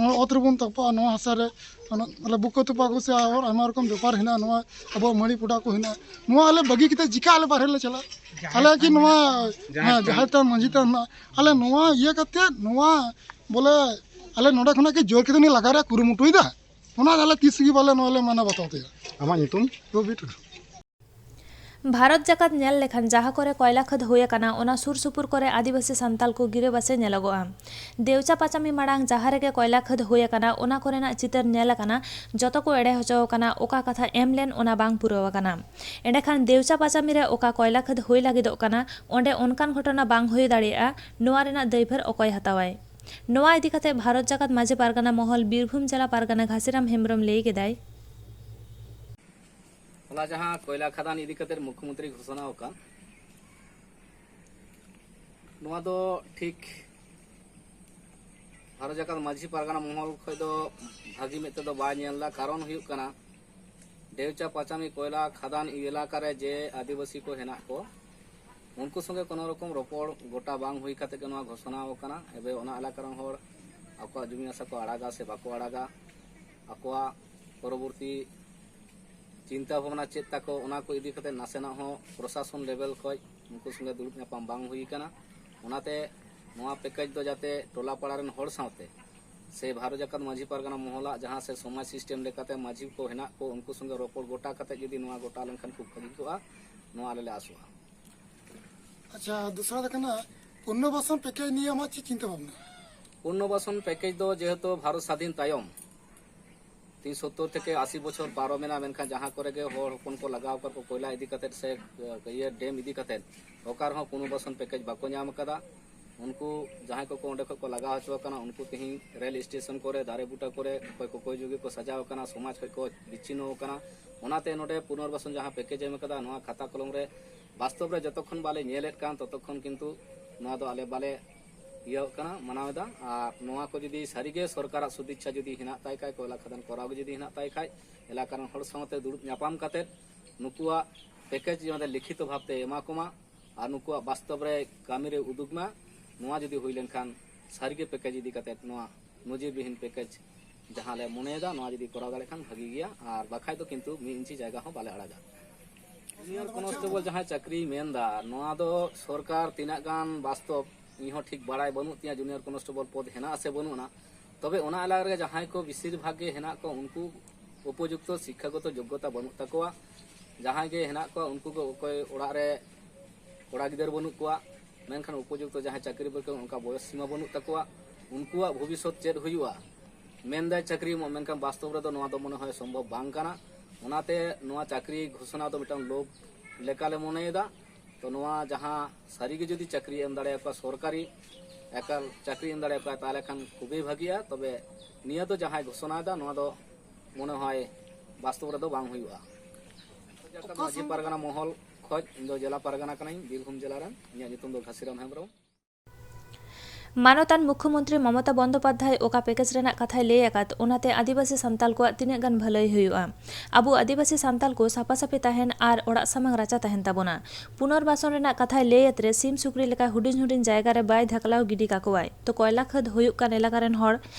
ᱱᱚᱣᱟ ᱚᱛ ᱨᱮᱵᱚᱱ ᱛᱚᱯᱟᱜᱼᱟ, ᱱᱚᱣᱟ ᱦᱟᱥᱟ ᱨᱮ ᱚᱱᱟ ᱢᱟᱱᱮ ᱵᱩᱠᱟᱹ ᱛᱚᱯᱟ ᱠᱚ ᱥᱮ ᱟᱨ ᱟᱭᱢᱟ ᱨᱚᱠᱚᱢ ᱵᱮᱯᱟᱨ ᱦᱮᱱᱟᱜᱼᱟ᱾ ᱱᱚᱣᱟ ᱟᱵᱚᱣᱟᱜ ᱢᱟᱹᱲᱤ ᱯᱚᱰᱟ ᱠᱚ ᱦᱮᱱᱟᱜᱼᱟ, ᱱᱚᱣᱟ ᱟᱞᱮ ᱵᱟᱹᱜᱤ ᱠᱟᱛᱮ ᱪᱤᱠᱟ ᱟᱞᱮ ᱵᱟᱦᱨᱮ ᱞᱮ ᱪᱟᱞᱟᱜᱼᱟ? ᱟᱞᱮ ᱠᱤ ᱱᱚᱣᱟ ᱡᱟᱦᱮᱨ ᱦᱮᱸ, ᱛᱷᱟᱱ ᱡᱟᱦᱮᱨ ᱛᱷᱟᱱ, ᱢᱟᱹᱡᱷᱤ ᱛᱷᱟᱱ ᱦᱮᱱᱟᱜᱼᱟ, ᱟᱞᱮ ᱱᱚᱣᱟ ᱤᱭᱟᱹ ᱠᱟᱛᱮ ᱱᱚᱣᱟ ᱵᱚᱞᱮ ᱟᱞᱮ ᱱᱚᱰᱮ ᱠᱷᱚᱱᱟᱜ ᱠᱤ ᱡᱳᱨ ᱠᱟᱛᱮ ᱞᱮ ᱞᱟᱜᱟ ᱨᱮᱭᱟᱜ ᱠᱩᱨᱩᱢᱩᱴᱩᱭᱮᱫᱟ? ᱚᱱᱟ ᱫᱚ ᱟᱞᱮ ᱛᱤᱥ ᱜᱮ ᱵᱟᱞᱮ ᱱᱚᱣᱟ ᱞᱮ ᱢᱟᱱᱟ ᱵᱟᱛᱟᱣ ᱛᱟᱭᱟ᱾ ᱟᱢᱟᱜ ᱧᱩᱛᱩᱢ? ᱨᱚᱵᱤ ᱴᱩᱰᱩ᱾ ᱵᱷᱟᱨᱚᱛ ᱡᱟᱠᱟᱛ ᱧᱮᱞ ᱞᱮᱠᱷᱟᱱ ᱡᱟᱦᱟᱸ ᱠᱚᱨᱮ ᱠᱚᱭᱞᱟ ᱠᱷᱟᱹᱫ ᱦᱩᱭ ᱟᱠᱟᱱᱟ, ᱚᱱᱟ ᱥᱩᱨ ᱥᱩᱯᱩᱨ ᱠᱚᱨᱮ ᱟᱹᱫᱤᱵᱟᱹᱥᱤ ᱥᱟᱱᱛᱟᱞ ᱠᱚ ᱜᱤᱨᱟᱹᱵᱟᱥᱮ ᱧᱮᱞᱚᱜᱚᱜᱼᱟ᱾ ᱫᱮᱣᱪᱟ ᱯᱟᱪᱟᱢᱤ ᱢᱟᱲᱟᱝ ᱡᱟᱦᱟᱸ ᱨᱮᱜᱮ ᱠᱚᱭᱞᱟ ᱠᱷᱟᱹᱫ ᱦᱩᱭ ᱟᱠᱟᱱᱟ, ᱚᱱᱟ ᱠᱚᱨᱮᱱᱟᱜ ᱪᱤᱛᱟᱹᱨ ᱧᱮᱞ ᱟᱠᱟᱱᱟ, ᱡᱚᱛᱚ ᱠᱚ ᱮᱲᱮ ᱦᱚᱪᱚ ᱟᱠᱟᱱᱟ, ᱚᱠᱟ ᱠᱟᱛᱷᱟ ᱮᱢ ᱞᱮᱱ ᱚᱱᱟ ᱵᱟᱝ ᱯᱩᱨᱟᱹᱣ ᱟᱠᱟᱱᱟ᱾ ᱮᱸᱰᱮᱠᱷᱟᱱ ᱫᱮᱣᱪᱟ ᱯᱟᱪᱟᱢᱤ ᱨᱮ ᱚᱠᱟ ᱠᱚᱭᱞᱟ ᱠᱷᱟᱹᱫ ᱦᱩᱭ ᱞᱟᱹᱜᱤᱫᱚᱜ ᱠᱟᱱᱟ, ᱚᱸᱰᱮ ᱚᱱᱠᱟᱱ ᱜᱷᱚᱴᱚᱱᱟ ᱵᱟᱝ ᱦᱩᱭ ᱫᱟᱲᱮᱭᱟᱜᱼᱟ, ᱱᱚᱣᱟ ᱨᱮᱱᱟᱜ ᱫᱟᱹᱭᱵᱷᱟᱹᱨ ᱚᱠᱚᱭ ᱦᱟᱛᱟᱣᱟᱭ? ᱱᱚᱣᱟ ᱤᱫᱤ ᱠᱟᱛᱮ ᱵᱷᱟᱨᱚᱛ ᱡᱟᱠᱟᱛ ᱢᱟᱹᱡᱷᱤ ᱯᱟᱨᱜᱟᱱᱟ ᱢᱚᱦᱚᱞ ᱵᱤᱨᱵᱷᱩᱢ ᱡᱮᱞᱟ ᱯᱟᱨᱜᱟᱱᱟ ᱜᱷᱟᱥᱤᱨᱟᱢ ᱦᱮᱢᱵᱨᱚᱢ ᱞᱟᱹᱭ ᱠᱮᱫᱟᱭ, ᱦᱚᱞᱟ ᱡᱟᱦᱟᱸ ᱠᱚᱭᱞᱟ ᱠᱷᱟᱫᱟᱱ ᱤᱫᱤ ᱠᱟᱛᱮ ᱢᱩᱠᱷᱭᱚᱢᱚᱱᱛᱨᱤ ᱜᱷᱳᱥᱚᱱᱟ ᱟᱠᱟᱱ, ᱱᱚᱣᱟ ᱫᱚ ᱴᱷᱤᱠ ᱵᱷᱟᱨᱚᱛ ᱡᱟᱠᱟᱛ ᱢᱟᱹᱡᱷᱤ ᱯᱟᱨᱜᱟᱱᱟ ᱢᱚᱦᱚᱞ ᱠᱷᱚᱱ ᱫᱚ ᱵᱷᱟᱹᱜᱤ ᱢᱮᱫ ᱛᱮᱫᱚ ᱵᱟᱭ ᱧᱮᱞ ᱮᱫᱟ᱾ ᱠᱟᱨᱚᱱ ᱦᱩᱭᱩᱜ ᱠᱟᱱᱟ, ᱰᱮᱣᱪᱟ ᱯᱟᱪᱟᱢᱤ ᱠᱚᱭᱞᱟ ᱠᱷᱟᱫᱟᱱ ᱮᱞᱟᱠᱟ ᱨᱮ ᱡᱮ ᱟᱹᱫᱤᱵᱟᱹᱥᱤ ᱠᱚ ᱦᱮᱱᱟᱜ ᱠᱚ, ᱩᱱᱠᱩ ᱥᱚᱸᱜᱮ ᱠᱳᱱᱳ ᱨᱚᱠᱚᱢ ᱨᱚᱯᱚᱲ ᱜᱚᱴᱟ ᱵᱟᱝ ᱦᱩᱭ ᱠᱟᱛᱮ ᱜᱮ ᱱᱚᱣᱟ ᱜᱷᱳᱥᱚᱱᱟ ᱟᱠᱟᱱᱟ᱾ ᱮᱵᱮ ᱚᱱᱟ ᱮᱞᱟᱠᱟ ᱨᱮᱱ ᱦᱚᱲ ᱟᱠᱚᱣᱟᱜ ᱡᱩᱢᱤ ᱦᱟᱥᱟ ᱠᱚ ᱟᱲᱟᱜᱟ ᱥᱮ ᱵᱟᱠᱚ ᱟᱲᱟᱜᱟ, ᱟᱠᱚᱣᱟᱜ ᱯᱚᱨᱚᱵᱚᱨᱛᱤ ᱪᱤᱱᱛᱟᱹ ᱵᱷᱟᱵᱽᱱᱟ ᱪᱮᱫ ᱛᱟᱠᱚ, ᱚᱱᱟ ᱠᱚ ᱤᱫᱤ ᱠᱟᱛᱮ ᱱᱟᱥᱮᱱᱟᱜ ᱦᱚᱸ ᱯᱨᱚᱥᱟᱥᱚᱱ ᱞᱮᱵᱮᱞ ᱠᱷᱚᱱ ᱩᱱᱠᱩ ᱥᱚᱸᱜᱮ ᱫᱩᱲᱩᱵ ᱧᱟᱯᱟᱢ ᱵᱟᱝ ᱦᱩᱭ ᱟᱠᱟᱱᱟ᱾ ᱚᱱᱟᱛᱮ ᱱᱚᱣᱟ ᱯᱮᱠᱮᱡᱽ ᱫᱚ ᱡᱟᱛᱮ ᱴᱚᱞᱟ ᱯᱟᱲᱟ ᱨᱮᱱ ᱦᱚᱲ ᱥᱟᱶᱛᱮ ᱥᱮ ᱵᱷᱟᱨᱚᱛ ᱡᱟᱠᱟᱛ ᱢᱟᱹᱡᱷᱤ ᱯᱟᱨᱜᱟᱱᱟ ᱢᱚᱦᱚᱞᱟᱜ ᱡᱟᱦᱟᱸ ᱥᱮ ᱥᱚᱢᱟᱡᱽ ᱥᱤᱥᱴᱮᱢ ᱞᱮᱠᱟᱛᱮ ᱢᱟᱹᱡᱷᱤ ᱠᱚ ᱦᱮᱱᱟᱜ ᱠᱚ, ᱩᱱᱠᱩ ᱥᱚᱸᱜᱮ ᱨᱚᱯᱚᱲ ᱜᱚᱴᱟ ᱠᱟᱛᱮ ᱡᱩᱫᱤ ᱱᱚᱣᱟ ᱜᱚᱴᱟ ᱞᱮᱱᱠᱷᱟᱱ ᱠᱷᱩᱵ ᱵᱷᱟᱹᱜᱤ ᱠᱚᱜᱼᱟ, ᱱᱚᱣᱟ ᱟᱞᱮ ᱞᱮ ᱟᱥᱚᱜᱼᱟ᱾ ᱟᱪᱪᱷᱟ, ᱫᱚᱥᱨᱟ ᱫᱚ ᱠᱟᱱᱟ, ᱯᱩᱱᱱᱚᱵᱟᱥᱚᱱ ᱯᱮᱠᱮᱡᱽ ᱱᱤᱭᱮ ᱟᱢᱟᱜ ᱪᱮᱫ ᱪᱤᱱᱛᱟᱹ ᱵᱷᱟᱵᱽᱱᱟ? ᱯᱩᱱᱱᱚᱵᱟᱥᱚᱱ ᱯᱮᱠᱮᱡᱽ ᱫᱚ ᱡᱮᱦᱮᱛᱩ ᱵᱷᱟᱨᱚᱛ ᱥᱟᱫᱷᱤᱱ ᱛᱟᱭᱚᱢ ᱛᱤᱦᱤᱧ ᱥᱚᱛᱛᱚᱨ ᱛᱷᱮᱠᱮ ᱟᱥᱤ ᱵᱚᱪᱷᱚᱨ ᱯᱟᱨᱚᱢᱮᱱᱟ, ᱢᱮᱱᱠᱷᱟᱱ ᱡᱟᱦᱟᱸ ᱠᱚᱨᱮ ᱜᱮ ᱦᱚᱲ ᱦᱚᱯᱚᱱ ᱠᱚ ᱞᱟᱜᱟᱣ ᱟᱠᱟᱫ ᱠᱚ ᱠᱚᱭᱞᱟ ᱤᱫᱤ ᱠᱟᱛᱮᱫ ᱥᱮ, ᱤᱭᱟᱹ, ᱰᱮᱢ ᱤᱫᱤ ᱠᱟᱛᱮᱫ, ᱚᱠᱟ ᱨᱮᱦᱚᱸ ᱯᱩᱱᱱᱚᱵᱟᱥᱚᱱ ᱯᱮᱠᱮᱡᱽ ᱵᱟᱠᱚ ᱧᱟᱢ ᱟᱠᱟᱫᱟ᱾ ᱩᱱᱠᱩ ᱡᱟᱦᱟᱸᱭ ᱠᱚᱠᱚ ᱚᱸᱰᱮ ᱠᱷᱚᱱ ᱠᱚ ᱞᱟᱜᱟᱣ ᱦᱚᱪᱚ ᱟᱠᱟᱱᱟ, ᱩᱱᱠᱩ ᱛᱮᱦᱮᱧ ᱨᱮᱞ ᱥᱴᱮᱥᱚᱱ ᱠᱚᱨᱮ, ᱫᱟᱨᱮ ᱵᱩᱴᱟᱹ ᱠᱚᱨᱮ ᱚᱠᱚᱭ ᱠᱚᱠᱚᱭ ᱡᱩᱜᱤ ᱠᱚ ᱥᱟᱡᱟᱣ ᱟᱠᱟᱱᱟ, ᱥᱚᱢᱟᱡᱽ ᱠᱷᱚᱱ ᱠᱚ ᱵᱤᱪᱪᱷᱤᱱᱱᱚ ᱟᱠᱟᱱᱟ᱾ ᱚᱱᱟᱛᱮ ᱱᱚᱰᱮ ᱯᱩᱱᱚᱨᱵᱟᱥᱚᱱ ᱡᱟᱦᱟᱸ ᱯᱮᱠᱮᱡᱽ ᱮᱢ ᱟᱠᱟᱫᱟ, ᱱᱚᱣᱟ ᱠᱷᱟᱛᱟ ᱠᱚᱞᱚᱢ ᱨᱮ ᱵᱟᱥᱛᱚᱵ ᱨᱮ ᱡᱚᱛᱚᱠᱷᱚᱱ ᱵᱟᱞᱮ ᱧᱮᱞᱮᱫ ᱠᱟᱱ, ᱛᱚᱛᱚᱠᱷᱚᱱ ᱠᱤᱱᱛᱩ ᱱᱚᱣᱟ ᱫᱚ ᱟᱞᱮ ᱵᱟᱞᱮ ᱤᱭᱟᱹ ᱠᱟᱱᱟ, ᱢᱟᱱᱟᱣ ᱮᱫᱟ᱾ ᱟᱨ ᱱᱚᱣᱟ ᱠᱚ ᱡᱩᱫᱤ ᱥᱟᱹᱨᱤᱜᱮ ᱥᱚᱨᱠᱟᱨᱟᱜ ᱥᱚᱫᱤᱪᱪᱷᱟ ᱡᱩᱫᱤ ᱦᱮᱱᱟᱜ ᱛᱟᱭ ᱠᱷᱟᱡ, ᱠᱚᱭᱞᱟ ᱠᱷᱟᱫᱟᱱ ᱠᱚᱨᱟᱣ ᱜᱮ ᱡᱩᱫᱤ ᱦᱮᱱᱟᱜ ᱛᱟᱭ ᱠᱷᱟᱡ, ᱮᱞᱟᱠᱟ ᱨᱮᱱ ᱦᱚᱲ ᱥᱟᱶᱛᱮ ᱫᱩᱲᱩᱵ ᱧᱟᱯᱟᱢ ᱠᱟᱛᱮᱫ ᱱᱩᱠᱩᱣᱟᱜ ᱯᱮᱠᱮᱡᱽ ᱡᱟᱛᱮ ᱞᱤᱠᱷᱤᱛᱚ ᱵᱷᱟᱵᱽᱛᱮ ᱮᱢᱟ ᱠᱚᱢᱟ ᱟᱨ ᱱᱩᱠᱩᱣᱟᱜ ᱵᱟᱥᱛᱚᱵ ᱨᱮ ᱠᱟᱹᱢᱤ ᱨᱮ ᱩᱫᱩᱜᱽ ᱢᱟ᱾ ᱱᱚᱣᱟ ᱡᱩᱫᱤ ᱦᱩᱭ ᱞᱮᱱᱠᱷᱟᱱ ᱥᱟᱹᱨᱤᱜᱮ ᱯᱮᱠᱮᱡᱽ ᱤᱫᱤ ᱠᱟᱛᱮᱫ ᱱᱚᱣᱟ ᱱᱚᱡᱤᱨ ᱵᱤᱦᱤᱱ ᱯᱮᱠᱮᱡᱽ ᱡᱟᱦᱟᱸ ᱞᱮ ᱢᱚᱱᱮᱭᱮᱫᱟ, ᱱᱚᱣᱟ ᱡᱩᱫᱤ ᱠᱚᱨᱟᱣ ᱫᱟᱲᱮᱭᱟᱜ ᱠᱷᱟᱱ ᱵᱷᱟᱹᱜᱤ ᱜᱮᱭᱟ, ᱟᱨ ᱵᱟᱠᱷᱟᱡ ᱫᱚ ᱠᱤᱱᱛᱩ ᱢᱤᱫ ᱤᱧᱪᱤ ᱡᱟᱭᱜᱟ ᱦᱚᱸ ᱵᱟᱞᱮ ᱟᱲᱟᱜᱟ᱾ ᱡᱩᱱᱤᱭᱟᱨ ᱠᱚᱱᱥᱴᱮᱵᱚᱞ ᱡᱟᱦᱟᱸᱭ ᱪᱟᱹᱠᱨᱤᱭ ᱢᱮᱱᱫᱟ, ᱱᱚᱣᱟ ᱫᱚ ᱥᱚᱨᱠᱟᱨ ᱛᱤᱱᱟᱹᱜ ᱜᱟᱱ ᱵᱟᱥᱛᱚᱵ, ᱤᱧ ᱦᱚᱸ ᱴᱷᱤᱠ ᱵᱟᱲᱟᱭ ᱵᱟᱹᱱᱩᱜ ᱛᱤᱧᱟᱹ ᱡᱩᱱᱤᱭᱟᱨ ᱠᱚᱱᱥᱴᱮᱵᱚᱞ ᱯᱚᱫᱽ ᱦᱮᱱᱟᱜ ᱟᱥᱮ ᱵᱟᱹᱱᱩᱜ ᱟᱱᱟ᱾ ᱛᱚᱵᱮ ᱚᱱᱟ ᱮᱞᱟᱠᱟ ᱨᱮ ᱡᱟᱦᱟᱸᱭ ᱠᱚ ᱵᱮᱥᱤᱨ ᱵᱷᱟᱜᱽ ᱜᱮ ᱦᱮᱱᱟᱜ ᱠᱚ, ᱩᱱᱠᱩ ᱩᱯᱚᱡᱩᱠᱛᱚ ᱥᱤᱠᱠᱷᱟᱜᱚᱛᱚ ᱡᱳᱜᱽᱜᱚᱛᱟ ᱵᱟᱹᱱᱩᱜ ᱛᱟᱠᱚᱣᱟ᱾ ᱡᱟᱦᱟᱸᱭ ᱜᱮ ᱦᱮᱱᱟᱜ ᱠᱚᱣᱟ, ᱩᱱᱠᱩ ᱠᱚ ᱚᱠᱚᱭ ᱚᱲᱟᱜ ᱨᱮ ᱠᱚᱲᱟ ᱜᱤᱫᱟᱹᱨ ᱵᱟᱹᱱᱩᱜ ᱠᱚᱣᱟ, ᱢᱮᱱᱠᱷᱟᱱ ᱩᱯᱚᱡᱩᱠᱛᱚ ᱡᱟᱦᱟᱸᱭ ᱪᱟᱹᱠᱨᱤ ᱵᱟᱹᱠᱨᱤ, ᱚᱱᱠᱟ ᱵᱚᱭᱚᱥ ᱥᱤᱢᱟ ᱵᱟᱹᱱᱩᱜ ᱛᱟᱠᱚᱣᱟ᱾ ᱩᱱᱠᱩᱣᱟᱜ ᱵᱷᱚᱵᱤᱥᱥᱚᱛ ᱪᱮᱫ ᱦᱩᱭᱩᱜᱼᱟ? ᱢᱮᱱᱫᱟᱭ ᱪᱟᱹᱠᱨᱤ ᱮᱢᱚᱜ, ᱢᱮᱱᱠᱷᱟᱱ ᱵᱟᱥᱛᱚᱵ ᱨᱮᱫᱚ ᱱᱚᱣᱟ ᱫᱚ ᱢᱚᱱᱮ ᱦᱚᱭ ᱥᱚᱢᱵᱷᱚᱵ ᱵᱟᱝ ᱠᱟᱱᱟ᱾ ᱚᱱᱟᱛᱮ ᱱᱚᱣᱟ ᱪᱟᱹᱠᱨᱤ ᱜᱷᱳᱥᱚᱱᱟ ᱫᱚ ᱢᱤᱫᱴᱟᱝ ᱞᱳᱵᱷ ᱞᱮᱠᱟᱞᱮ ᱢᱚᱱᱮᱭᱮᱫᱟ᱾ ᱛᱚ ᱱᱚᱣᱟ ᱡᱟᱦᱟᱸ ᱥᱟᱹᱨᱤᱜᱮ ᱡᱩᱫᱤ ᱪᱟᱹᱠᱨᱤ ᱮᱢ ᱫᱟᱲᱮᱭᱟᱠᱚᱣᱟ, ᱥᱚᱨᱠᱟᱨᱤ ᱮᱠᱟᱞ ᱪᱟᱹᱠᱨᱤ ᱮᱢ ᱫᱟᱲᱮᱭᱟᱠᱚᱣᱟ, ᱛᱟᱦᱚᱞᱮ ᱠᱷᱟᱱ ᱠᱷᱩᱵᱮᱭ ᱵᱷᱟᱹᱜᱤᱜᱼᱟ᱾ ᱛᱚᱵᱮ ᱱᱤᱭᱟᱹ ᱫᱚ ᱡᱟᱦᱟᱸᱭ ᱜᱷᱳᱥᱚᱱᱟᱭᱮᱫᱟ, ᱱᱚᱣᱟ ᱫᱚ ᱢᱚᱱᱮ ᱦᱚᱭ ᱵᱟᱥᱛᱚᱵ ᱨᱮᱫᱚ ᱵᱟᱝ ᱦᱩᱭᱩᱜᱼᱟ᱾ ᱢᱟᱹᱡᱷᱤ ᱯᱟᱨᱜᱟᱱᱟ ᱢᱚᱦᱚᱞ ᱠᱷᱚᱡ, ᱤᱧ ᱫᱚ ᱡᱮᱞᱟ ᱯᱟᱨᱜᱟᱱᱟ ᱠᱟᱹᱱᱟᱹᱧ, ᱵᱤᱨᱵᱷᱩᱢ ᱡᱮᱞᱟ ᱨᱮᱱ᱾ ᱤᱧᱟᱹᱜ ᱧᱩᱛᱩᱢ ᱫᱚ ᱜᱷᱟᱥᱤᱨᱟᱢ ᱦᱮᱢᱵᱨᱚᱢ᱾ ᱢᱟᱱᱚᱛᱟᱱ ᱢᱩᱠᱷᱭᱚᱢᱚᱱᱛᱨᱤ ᱢᱚᱢᱚᱛᱟ ᱵᱚᱱᱫᱚᱯᱟᱫᱽᱫᱷᱟᱭ ᱚᱠᱟ ᱯᱮᱠᱮᱡᱽ ᱨᱮᱱᱟᱜ ᱠᱟᱛᱷᱟᱭ ᱞᱟᱹᱭ ᱟᱠᱟᱫ, ᱚᱱᱟᱛᱮ ᱟᱹᱫᱤᱵᱟᱹᱥᱤ ᱥᱟᱱᱛᱟᱞ ᱠᱚᱣᱟᱜ ᱛᱤᱱᱟᱹᱜ ᱜᱟᱱ ᱵᱷᱟᱹᱞᱟᱹᱭ ᱦᱩᱭᱩᱜᱼᱟ? ᱟᱵᱚ ᱟᱹᱫᱤᱵᱟᱹᱥᱤ ᱥᱟᱱᱛᱟᱞ ᱠᱚ ᱥᱟᱯᱷᱟ ᱥᱟᱹᱯᱷᱤ ᱛᱟᱦᱮᱱ ᱟᱨ ᱚᱲᱟᱜ ᱥᱟᱢᱟᱝ ᱨᱟᱪᱟ ᱛᱟᱦᱮᱱ ᱛᱟᱵᱚᱱᱟ᱾ ᱯᱩᱱᱚᱨᱵᱟᱥᱚᱱ ᱨᱮᱱᱟᱜ ᱠᱟᱛᱷᱟᱭ ᱞᱟᱹᱭ ᱮᱫ ᱨᱮ ᱥᱤᱢ ᱥᱩᱠᱨᱤ ᱞᱮᱠᱟ ᱦᱩᱰᱤᱧ ᱦᱩᱰᱤᱧ ᱡᱟᱭᱜᱟ ᱨᱮ ᱵᱟᱭ ᱫᱷᱟᱠᱞᱟᱣ ᱜᱤᱰᱤ ᱠᱟᱠᱚᱣᱟᱭ᱾ ᱛᱚ ᱠᱚᱭᱞᱟ ᱠᱷᱟᱹᱫ ᱦᱩᱭᱩᱜ ᱠᱟᱱ ᱮᱞᱟᱠᱟ ᱨᱮᱱ ᱦᱚᱲ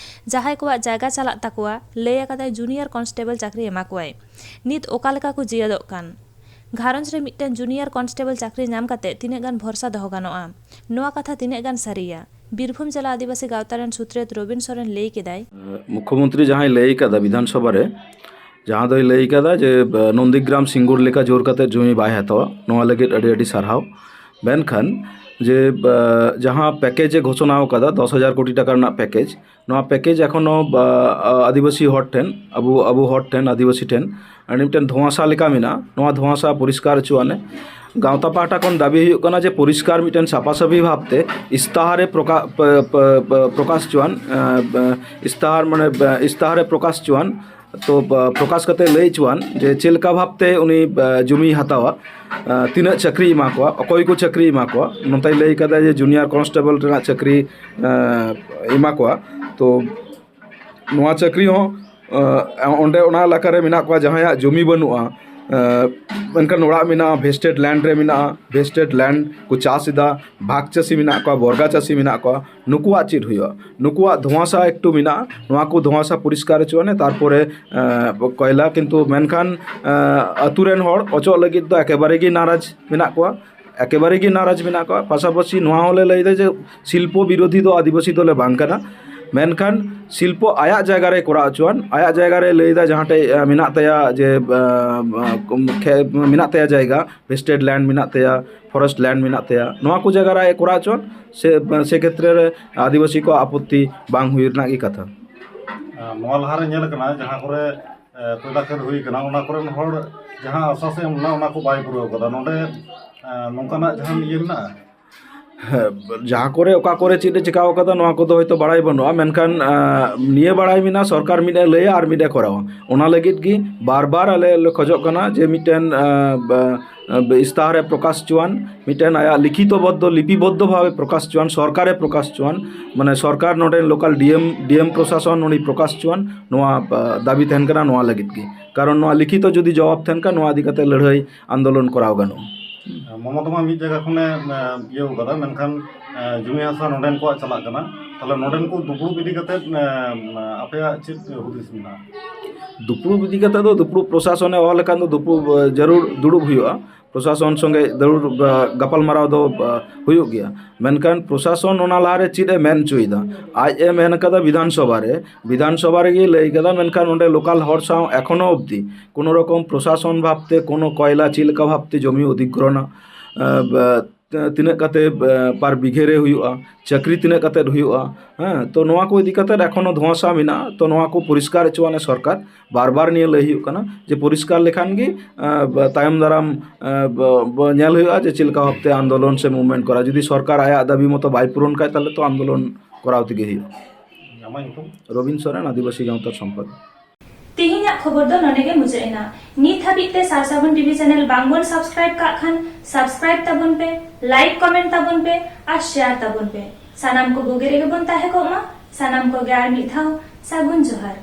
ᱡᱟᱦᱟᱸᱭ ᱠᱚᱣᱟᱜ ᱡᱟᱭᱜᱟ ᱪᱟᱞᱟᱜ ᱛᱟᱠᱚᱣᱟ, ᱞᱟᱹᱭ ᱟᱠᱟᱫᱟᱭ ᱡᱩᱱᱤᱭᱟᱨ ᱠᱚᱱᱥᱴᱮᱵᱚᱞ ᱪᱟᱹᱠᱨᱤ ᱮᱢᱟ ᱠᱚᱣᱟᱭ᱾ ᱱᱤᱛ ᱚᱠᱟ ᱞᱮᱠᱟ ᱠᱚ ᱡᱤᱭᱟᱹᱫᱚᱜ ᱠᱟᱱ? ᱜᱷᱟᱨᱚᱸᱡᱽ ᱨᱮ ᱢᱤᱫᱴᱮᱱ ᱡᱩᱱᱤᱭᱟᱨ ᱠᱚᱱᱥᱴᱮᱵᱚᱞ ᱪᱟᱹᱠᱨᱤ ᱧᱟᱢ ᱠᱟᱛᱮ ᱛᱤᱱᱟᱹᱜ ᱜᱟᱱ ᱵᱷᱚᱨᱥᱟ ᱫᱚᱦᱚ ᱜᱟᱱᱚᱜᱼᱟ? ᱱᱚᱣᱟ ᱠᱟᱛᱷᱟ ᱛᱤᱱᱟᱹᱜ ᱜᱟᱱ ᱥᱟᱹᱨᱤᱭᱟ? ᱵᱤᱨᱵᱷᱩᱢ ᱡᱮᱞᱟ ᱟᱹᱫᱤᱵᱟᱹᱥᱤ ᱜᱟᱶᱛᱟ ᱨᱮᱱ ᱥᱩᱛᱨᱮᱛ ᱨᱚᱵᱤᱱ ᱥᱚᱨᱮᱱ ᱞᱟᱹᱭ ᱠᱮᱫᱟᱭ᱾ ᱢᱩᱠᱷᱭᱚᱢᱚᱱᱛᱨᱤ ᱡᱟᱦᱟᱸᱭ ᱞᱟᱹᱭ ᱠᱟᱫᱟ ᱵᱤᱫᱷᱟᱱ ᱥᱚᱵᱷᱟ ᱨᱮ, ᱡᱟᱦᱟᱸ ᱫᱚᱭ ᱞᱟᱹᱭ ᱠᱟᱫᱟ ᱡᱮ, ᱱᱚᱱᱫᱤᱜᱨᱟᱢ ᱥᱤᱝᱜᱩᱨ ᱞᱮᱠᱟ ᱡᱳᱨ ᱠᱟᱛᱮ ᱡᱩᱢᱤ ᱵᱟᱭ ᱦᱟᱛᱟᱣᱟ, ᱱᱚᱣᱟ ᱞᱟᱹᱜᱤᱫ ᱟᱹᱰᱤ ᱟᱹᱰᱤ ᱥᱟᱨᱦᱟᱣ᱾ ᱢᱮᱱᱠᱷᱟᱱ ᱡᱮ, ᱡᱟᱦᱟᱸ ᱯᱮᱠᱮᱡᱽ ᱮ ᱜᱷᱳᱥᱚᱱᱟ ᱟᱠᱟᱫᱟ, ᱫᱚᱥ ᱦᱟᱡᱟᱨ ᱠᱳᱴᱤ ᱴᱟᱠᱟ ᱨᱮᱱᱟᱜ ᱯᱮᱠᱮᱡᱽ, ᱱᱚᱣᱟ ᱯᱮᱠᱮᱡᱽ ᱮᱠᱷᱚᱱᱳ, ᱟ, ᱟ, ᱟᱹᱫᱤᱵᱟᱹᱥᱤ ᱦᱚᱲ ᱴᱷᱮᱱ, ᱟᱵᱚ, ᱟᱵᱚ ᱦᱚᱲ ᱴᱷᱮᱱ, ᱟᱹᱫᱤᱵᱟᱹᱥᱤ ᱴᱷᱮᱱ ᱟᱹᱰᱤ ᱢᱤᱫᱴᱮᱱ ᱫᱷᱳᱸᱣᱟᱥᱟ ᱞᱮᱠᱟ ᱢᱮᱱᱟᱜᱼᱟ᱾ ᱱᱚᱣᱟ ᱫᱷᱳᱸᱣᱟᱥᱟ ᱯᱚᱨᱤᱥᱠᱟᱨ ᱦᱚᱪᱚᱣᱟᱱᱮ᱾ ᱜᱟᱶᱛᱟ ᱯᱟᱦᱴᱟ ᱠᱷᱚᱱ ᱫᱟᱹᱵᱤ ᱦᱩᱭᱩᱜ ᱠᱟᱱᱟ ᱡᱮ ᱯᱚᱨᱤᱥᱠᱟᱨ ᱢᱤᱫᱴᱮᱱ ᱥᱟᱯᱷᱟᱥᱟᱹᱯᱷᱤ ᱵᱷᱟᱵᱽᱛᱮ ᱤᱥᱛᱟᱦᱟᱨᱮ ᱯᱨᱚᱠᱟ-, ᱯ-, ᱯ-, ᱯ-, ᱯᱨᱚᱠᱟᱥ ᱦᱚᱪᱚᱣᱟᱱ, ᱟ, ᱟ, ᱤᱥᱛᱟᱦᱟᱨ ᱢᱟᱱᱮ, ᱟ, ᱤᱥᱛᱟᱦᱟᱨᱮ ᱯᱨᱚᱠᱟᱥ ᱦᱚᱪᱚᱣᱟᱱ᱾ ᱛᱚ, ᱟ, ᱯᱨᱚᱠᱟᱥ ᱠᱟᱛᱮ ᱞᱟᱹᱭ ᱦᱚᱪᱚᱣᱟᱱ ᱡᱮ ᱪᱮᱫ ᱞᱮᱠᱟ ᱵᱷᱟᱵᱽᱛᱮ ᱩᱱᱤ, ᱟ, ᱡᱩᱢᱤᱭ ᱦᱟᱛᱟᱣᱟ, ᱟ, ᱛᱤᱱᱟᱹᱜ ᱪᱟᱹᱠᱨᱤ ᱮᱢᱟ ᱠᱚᱣᱟ, ᱚᱠᱚᱭ ᱠᱚ ᱪᱟᱹᱠᱨᱤ ᱮᱢᱟ ᱠᱚᱣᱟ᱾ ᱱᱚᱛᱮᱭ ᱞᱟᱹᱭ ᱠᱟᱫᱟ ᱡᱮ ᱡᱩᱱᱤᱭᱟᱨ ᱠᱚᱱᱥᱴᱮᱵᱚᱞ ᱨᱮᱱᱟᱜ ᱪᱟᱹᱠᱨᱤ, ᱟ, ᱮᱢᱟ ᱠᱚᱣᱟ᱾ ᱛᱚ, ᱱᱚᱣᱟ ᱪᱟᱹᱠᱨᱤ ᱦᱚᱸ, ᱟ, ᱚᱸᱰᱮ ᱚᱱᱟ ᱮᱞᱟᱠᱟ ᱨᱮ ᱢᱮᱱᱟᱜ ᱠᱚᱣᱟ ᱡᱟᱦᱟᱸᱭᱟᱜ ᱡᱚᱢᱤ ᱵᱟᱹᱱᱩᱜᱼᱟ, ᱢᱮᱱᱠᱷᱟᱱ ᱚᱲᱟᱜ ᱢᱮᱱᱟᱜᱼᱟ, ᱵᱷᱮᱥᱴᱮᱰ ᱞᱮᱱᱰ ᱨᱮ ᱢᱮᱱᱟᱜᱼᱟ, ᱵᱷᱮᱥᱴᱮᱰ ᱞᱮᱱᱰ ᱠᱚ ᱪᱟᱥ ᱮᱫᱟ, ᱵᱷᱟᱜᱽ ᱪᱟᱹᱥᱤ ᱢᱮᱱᱟᱜ ᱠᱚᱣᱟ, ᱵᱚᱨᱜᱟ ᱪᱟᱹᱥᱤ ᱢᱮᱱᱟᱜ ᱠᱚᱣᱟ, ᱱᱩᱠᱩᱣᱟᱜ ᱪᱮᱫ ᱦᱩᱭᱩᱜᱼᱟ? ᱱᱩᱠᱩᱣᱟᱜ ᱫᱷᱳᱸᱣᱟᱥᱟ ᱮᱠᱴᱩ ᱢᱮᱱᱟᱜᱼᱟ, ᱱᱚᱣᱟ ᱠᱚ ᱫᱷᱳᱸᱣᱟᱥᱟ ᱯᱚᱨᱤᱥᱠᱟᱨ ᱦᱚᱪᱚᱣᱟᱱᱮ, ᱛᱟᱨᱯᱚᱨᱮ ᱠᱚᱭᱞᱟ᱾ ᱠᱤᱱᱛᱩ ᱢᱮᱱᱠᱷᱟᱱ ᱟᱹᱛᱩ ᱨᱮᱱ ᱦᱚᱲ ᱚᱪᱚᱜ ᱞᱟᱹᱜᱤᱫ ᱫᱚ ᱮᱠᱮᱵᱟᱨᱮ ᱜᱮ ᱱᱟᱨᱟᱡᱽ ᱢᱮᱱᱟᱜ ᱠᱚᱣᱟ, ᱮᱠᱮᱵᱟᱨᱮ ᱜᱮ ᱱᱟᱨᱟᱡᱽ ᱢᱮᱱᱟᱜ ᱠᱚᱣᱟ᱾ ᱯᱟᱥᱟᱯᱟᱥᱤ ᱱᱚᱣᱟ ᱦᱚᱸᱞᱮ ᱞᱟᱹᱭᱫᱟ ᱡᱮ ᱥᱤᱞᱯᱚ ᱵᱤᱨᱳᱫᱷᱤ ᱫᱚ ᱟᱹᱫᱤᱵᱟᱹᱥᱤ ᱫᱚᱞᱮ ᱵᱟᱝ ᱠᱟᱱᱟ, ᱢᱮᱱᱠᱷᱟᱱ ᱥᱤᱞᱯᱚ ᱟᱭᱟᱜ ᱡᱟᱭᱜᱟ ᱨᱮ ᱠᱚᱨᱟᱣ ᱦᱚᱪᱚᱣᱟᱱ, ᱟᱭᱟᱜ ᱡᱟᱭᱜᱟ ᱨᱮ ᱞᱟᱹᱭᱫᱟ ᱡᱟᱦᱟᱸ ᱴᱷᱮᱡ ᱢᱮᱱᱟᱜ ᱛᱟᱭᱟ, ᱡᱮ ᱢᱮᱱᱟᱜ ᱛᱟᱭᱟ ᱡᱟᱭᱜᱟ, ᱵᱷᱮᱥᱴᱮᱰ ᱞᱮᱱᱰ ᱢᱮᱱᱟᱜ ᱛᱟᱭᱟ, ᱯᱷᱚᱨᱮᱥᱴ ᱞᱮᱱᱰ ᱢᱮᱱᱟᱜ ᱛᱟᱭᱟ, ᱱᱚᱣᱟ ᱠᱚ ᱡᱟᱭᱜᱟ ᱨᱮ ᱠᱚᱨᱟᱣ ᱦᱚᱪᱚᱣᱟᱱ, ᱥᱮ ᱥᱮ ᱠᱷᱮᱛᱨᱮ ᱨᱮ ᱟᱹᱫᱤᱵᱟᱹᱥᱤ ᱠᱚᱣᱟᱜ ᱟᱯᱚᱛᱛᱤ ᱵᱟᱝ ᱦᱩᱭ ᱨᱮᱱᱟᱜ ᱜᱮ ᱠᱟᱛᱷᱟ᱾ ᱱᱚᱣᱟ ᱞᱟᱦᱟᱨᱮ ᱧᱮᱞ ᱠᱟᱱᱟ, ᱡᱟᱦᱟᱸ ᱠᱚᱨᱮ ᱛᱚᱫᱟᱠᱷᱮᱞ ᱦᱩᱭ ᱠᱟᱱᱟ, ᱚᱱᱟ ᱠᱚᱨᱮᱱ ᱦᱚᱲ ᱡᱟᱦᱟᱸ ᱟᱥᱟᱥ ᱮ ᱮᱢ ᱞᱮᱱᱟ, ᱚᱱᱟ ᱠᱚ ᱵᱟᱭ ᱯᱩᱨᱟᱹᱣ ᱠᱟᱫᱟ᱾ ᱱᱚᱰᱮ ᱱᱚᱝᱠᱟᱱᱟᱜ ᱡᱟᱦᱟᱱ ᱤᱭᱟᱹ ᱢᱮᱱᱟᱜᱼᱟ? ᱦᱮᱸ, ᱡᱟᱦᱟᱸ ᱠᱚᱨᱮ ᱚᱠᱟ ᱠᱚᱨᱮ ᱪᱮᱫ ᱮ ᱪᱤᱠᱟᱹᱣ ᱠᱟᱫᱟ, ᱱᱚᱣᱟ ᱠᱚᱫᱚ ᱦᱚᱭᱛᱳ ᱵᱟᱲᱟᱭ ᱵᱟᱹᱱᱩᱜᱼᱟ, ᱢᱮᱱᱠᱷᱟᱱ ᱱᱤᱭᱟᱹ ᱵᱟᱲᱟᱭ ᱢᱮᱱᱟᱜᱼᱟ, ᱥᱚᱨᱠᱟᱨ ᱢᱤᱫ ᱮ ᱞᱟᱹᱭᱟ ᱟᱨ ᱢᱤᱫ ᱮ ᱠᱚᱨᱟᱣᱟ᱾ ᱚᱱᱟ ᱞᱟᱹᱜᱤᱫ ᱜᱮ ᱵᱟᱨ ᱵᱟᱨ ᱟᱞᱮ ᱞᱮ ᱠᱷᱚᱡᱚᱜ ᱠᱟᱱᱟ ᱡᱮ ᱢᱤᱫᱴᱮᱱ ᱤᱥᱛᱟᱦᱟᱨ ᱮ ᱯᱨᱚᱠᱟᱥ ᱦᱚᱪᱚᱣᱟᱱ, ᱢᱤᱫᱴᱮᱱ ᱟᱭᱟᱜ ᱞᱤᱠᱷᱤᱛᱚ ᱵᱚᱫᱽᱫᱷᱚ ᱞᱤᱯᱤᱵᱚᱫᱽᱫᱷᱚ ᱵᱷᱟᱵᱮ ᱯᱨᱚᱠᱟᱥ ᱦᱚᱪᱚᱣᱟᱱ, ᱥᱚᱨᱠᱟᱨ ᱮ ᱯᱨᱚᱠᱟᱥ ᱦᱚᱪᱚᱣᱟᱱ, ᱢᱟᱱᱮ ᱥᱚᱨᱠᱟᱨ ᱱᱚᱰᱮ ᱞᱳᱠᱟᱞ ᱰᱤ ᱮᱢ, ᱰᱤ ᱮᱢ ᱯᱨᱚᱥᱟᱥᱚᱱ ᱱᱚᱰᱮ ᱯᱨᱚᱠᱟᱥ ᱦᱚᱪᱚᱣᱟᱱ, ᱱᱚᱣᱟ ᱫᱟᱵᱤ ᱛᱟᱦᱮᱱ ᱠᱟᱱᱟ ᱱᱚᱣᱟ ᱞᱟᱹᱜᱤᱫ ᱜᱮ᱾ ᱠᱟᱨᱚᱱ ᱱᱚᱣᱟ ᱞᱤᱠᱷᱤᱛᱚ ᱡᱩᱫᱤ ᱡᱚᱵᱟᱵ ᱛᱟᱦᱮᱱ ᱠᱷᱟᱱ, ᱱᱚᱣᱟ ᱤᱫᱤ ᱠᱟᱛᱮ ᱞᱟᱹᱲᱦᱟᱹᱭ ᱟᱱᱫᱳᱞᱚᱱ ᱠᱚᱨᱟᱣ ᱜᱟᱱᱚᱜᱼᱟ᱾ ᱢᱚᱢᱚᱛᱟ ᱢᱟ ᱢᱤᱫ ᱡᱟᱭᱜᱟ ᱠᱷᱚᱱᱮ ᱤᱭᱟᱹᱣ ᱠᱟᱫᱟ, ᱢᱮᱱᱠᱷᱟᱱ ᱡᱩᱢᱤ ᱦᱟᱥᱟ ᱱᱚᱰᱮᱱ ᱠᱚᱣᱟᱜ ᱪᱟᱞᱟᱜ ᱠᱟᱱᱟ᱾ ᱛᱟᱦᱞᱮ ᱱᱚᱰᱮᱱ ᱠᱚ ᱫᱩᱯᱲᱩᱵ ᱤᱫᱤ ᱠᱟᱛᱮ ᱟᱯᱮᱭᱟᱜ ᱪᱮᱫ ᱦᱩᱫᱤᱥ ᱢᱮᱱᱟᱜᱼᱟ? ᱫᱩᱯᱲᱩᱵ ᱤᱫᱤ ᱠᱟᱛᱮ ᱫᱚ ᱫᱩᱯᱲᱩᱵ ᱯᱨᱚᱥᱟᱥᱚᱱᱮ ᱦᱚᱦᱚ ᱞᱮᱠᱷᱟᱱ ᱫᱚ ᱫᱩᱯᱲᱩᱵ ᱡᱟᱹᱨᱩᱲ ᱫᱩᱲᱩᱵ ᱦᱩᱭᱩᱜᱼᱟ᱾ ᱯᱨᱚᱥᱟᱥᱚᱱ ᱥᱚᱸᱜᱮ ᱡᱟᱹᱨᱩᱲ ᱜᱟᱯᱟᱞᱢᱟᱨᱟᱣ ᱫᱚ ᱦᱩᱭᱩᱜ ᱜᱮᱭᱟ᱾ ᱢᱮᱱᱠᱷᱟᱱ ᱯᱨᱚᱥᱟᱥᱚᱱ ᱚᱱᱟ ᱞᱟᱦᱟᱨᱮ ᱪᱮᱫ ᱮ ᱢᱮᱱ ᱦᱚᱪᱚᱭᱮᱫᱟ? ᱟᱡ ᱮ ᱢᱮᱱ ᱠᱟᱫᱟ ᱵᱤᱫᱷᱟᱱ ᱥᱚᱵᱷᱟ ᱨᱮ, ᱵᱤᱫᱷᱟᱱ ᱥᱚᱵᱷᱟ ᱨᱮᱜᱮ ᱞᱟᱹᱭ ᱠᱟᱫᱟ, ᱢᱮᱱᱠᱷᱟᱱ ᱚᱸᱰᱮ ᱞᱳᱠᱟᱞ ᱦᱚᱲ ᱥᱟᱶ ᱮᱠᱷᱚᱱᱳ ᱚᱵᱫᱤ ᱠᱳᱱᱳ ᱨᱚᱠᱚᱢ ᱯᱨᱚᱥᱟᱥᱚᱱ ᱵᱷᱟᱵᱛᱮ ᱠᱳᱱᱳ ᱠᱚᱭᱞᱟ ᱪᱮᱫ ᱞᱮᱠᱟ ᱵᱷᱟᱵᱛᱮ ᱡᱚᱢᱤ ᱚᱫᱷᱤᱜᱨᱚᱦᱚᱱᱟ, ᱛᱤᱱᱟᱹᱜ ᱠᱟᱛᱮ ᱯᱟᱨ ᱵᱤᱜᱷᱟᱹ ᱨᱮ ᱦᱩᱭᱩᱜᱼᱟ, ᱪᱟᱹᱠᱨᱤ ᱛᱤᱱᱟᱹᱜ ᱠᱟᱛᱮ ᱦᱩᱭᱩᱜᱼᱟ, ᱦᱮᱸ, ᱛᱚ ᱱᱚᱣᱟ ᱠᱚ ᱤᱫᱤ ᱠᱟᱛᱮ ᱮᱠᱷᱚᱱᱳ ᱫᱷᱳᱸᱣᱟᱥᱟ ᱢᱮᱱᱟᱜᱼᱟ᱾ ᱛᱚ ᱱᱚᱣᱟ ᱠᱚ ᱯᱚᱨᱤᱥᱠᱟᱨ ᱦᱚᱪᱚᱣᱟᱱᱮ ᱥᱚᱨᱠᱟᱨ, ᱵᱟᱨ ᱵᱟᱨ ᱱᱤᱭᱟᱹ ᱞᱟᱹᱭ ᱦᱩᱭᱩᱜ ᱠᱟᱱᱟ ᱡᱮ ᱯᱚᱨᱤᱥᱠᱟᱨ ᱞᱮᱠᱷᱟᱱ ᱜᱮ ᱛᱟᱭᱚᱢ ᱫᱟᱨᱟᱢ ᱧᱮᱞ ᱦᱩᱭᱩᱜᱼᱟ ᱡᱮ ᱪᱮᱫ ᱞᱮᱠᱟ ᱵᱷᱟᱵᱛᱮ ᱟᱱᱫᱳᱞᱚᱱ ᱥᱮ ᱢᱩᱵᱷᱢᱮᱱᱴ ᱠᱚᱨᱟᱣ᱾ ᱡᱩᱫᱤ ᱥᱚᱨᱠᱟᱨ ᱟᱭᱟᱜ ᱫᱟᱹᱵᱤ ᱢᱚᱛᱚ ᱵᱟᱭ ᱯᱩᱨᱚᱱ ᱠᱷᱟᱡ, ᱛᱟᱦᱞᱮ ᱛᱚ ᱟᱱᱫᱳᱞᱚᱱ ᱠᱚᱨᱟᱣ ᱛᱮᱜᱮ ᱦᱩᱭᱩᱜᱼᱟ᱾ ᱟᱢᱟᱜ ᱧᱩᱛᱩᱢ? ᱨᱚᱵᱤᱱ ᱥᱚᱨᱮᱱ, ᱟᱹᱫᱤᱵᱟᱹᱥᱤ ᱜᱟᱶᱛᱟ ᱥᱚᱢᱯᱟᱫᱚᱠ᱾ ᱛᱮᱦᱮᱧᱟᱜ ᱠᱷᱚᱵᱚᱨ ᱫᱚ ᱱᱚᱰᱮ ᱜᱮ ᱢᱩᱪᱟᱹᱫ ᱮᱱᱟ᱾ ᱱᱤᱛ ᱦᱟᱹᱵᱤᱡ ᱛᱮ ᱥᱟᱨ ᱥᱟᱹᱜᱩᱱ ᱴᱤᱵᱷᱤ ᱪᱮᱱᱮᱞ ᱵᱟᱝ ᱵᱚᱱ ᱥᱟᱵᱥᱠᱨᱟᱭᱤᱵ ᱠᱟᱜ ᱠᱷᱟᱱ ᱥᱟᱵᱥᱠᱨᱟᱭᱤᱵ ᱛᱟᱵᱚᱱ ᱯᱮ, ᱞᱟᱭᱤᱠ ᱠᱚᱢᱮᱱᱴ ᱛᱟᱵᱚᱱ ᱯᱮ ᱟᱨ ᱥᱮᱭᱟᱨ ᱛᱟᱵᱚᱱ ᱯᱮ᱾ ᱥᱟᱱᱟᱢ ᱠᱚ ᱵᱩᱜᱤ ᱨᱮᱜᱮ ᱵᱚᱱ ᱛᱟᱦᱮᱸ ᱠᱚᱜ ᱢᱟ᱾ ᱥᱟᱱᱟᱢ ᱠᱚᱜᱮ ᱟᱨ ᱢᱤᱫ ᱫᱷᱟᱣ ᱥᱟᱹᱜᱩᱱ ᱡᱚᱦᱟᱨ᱾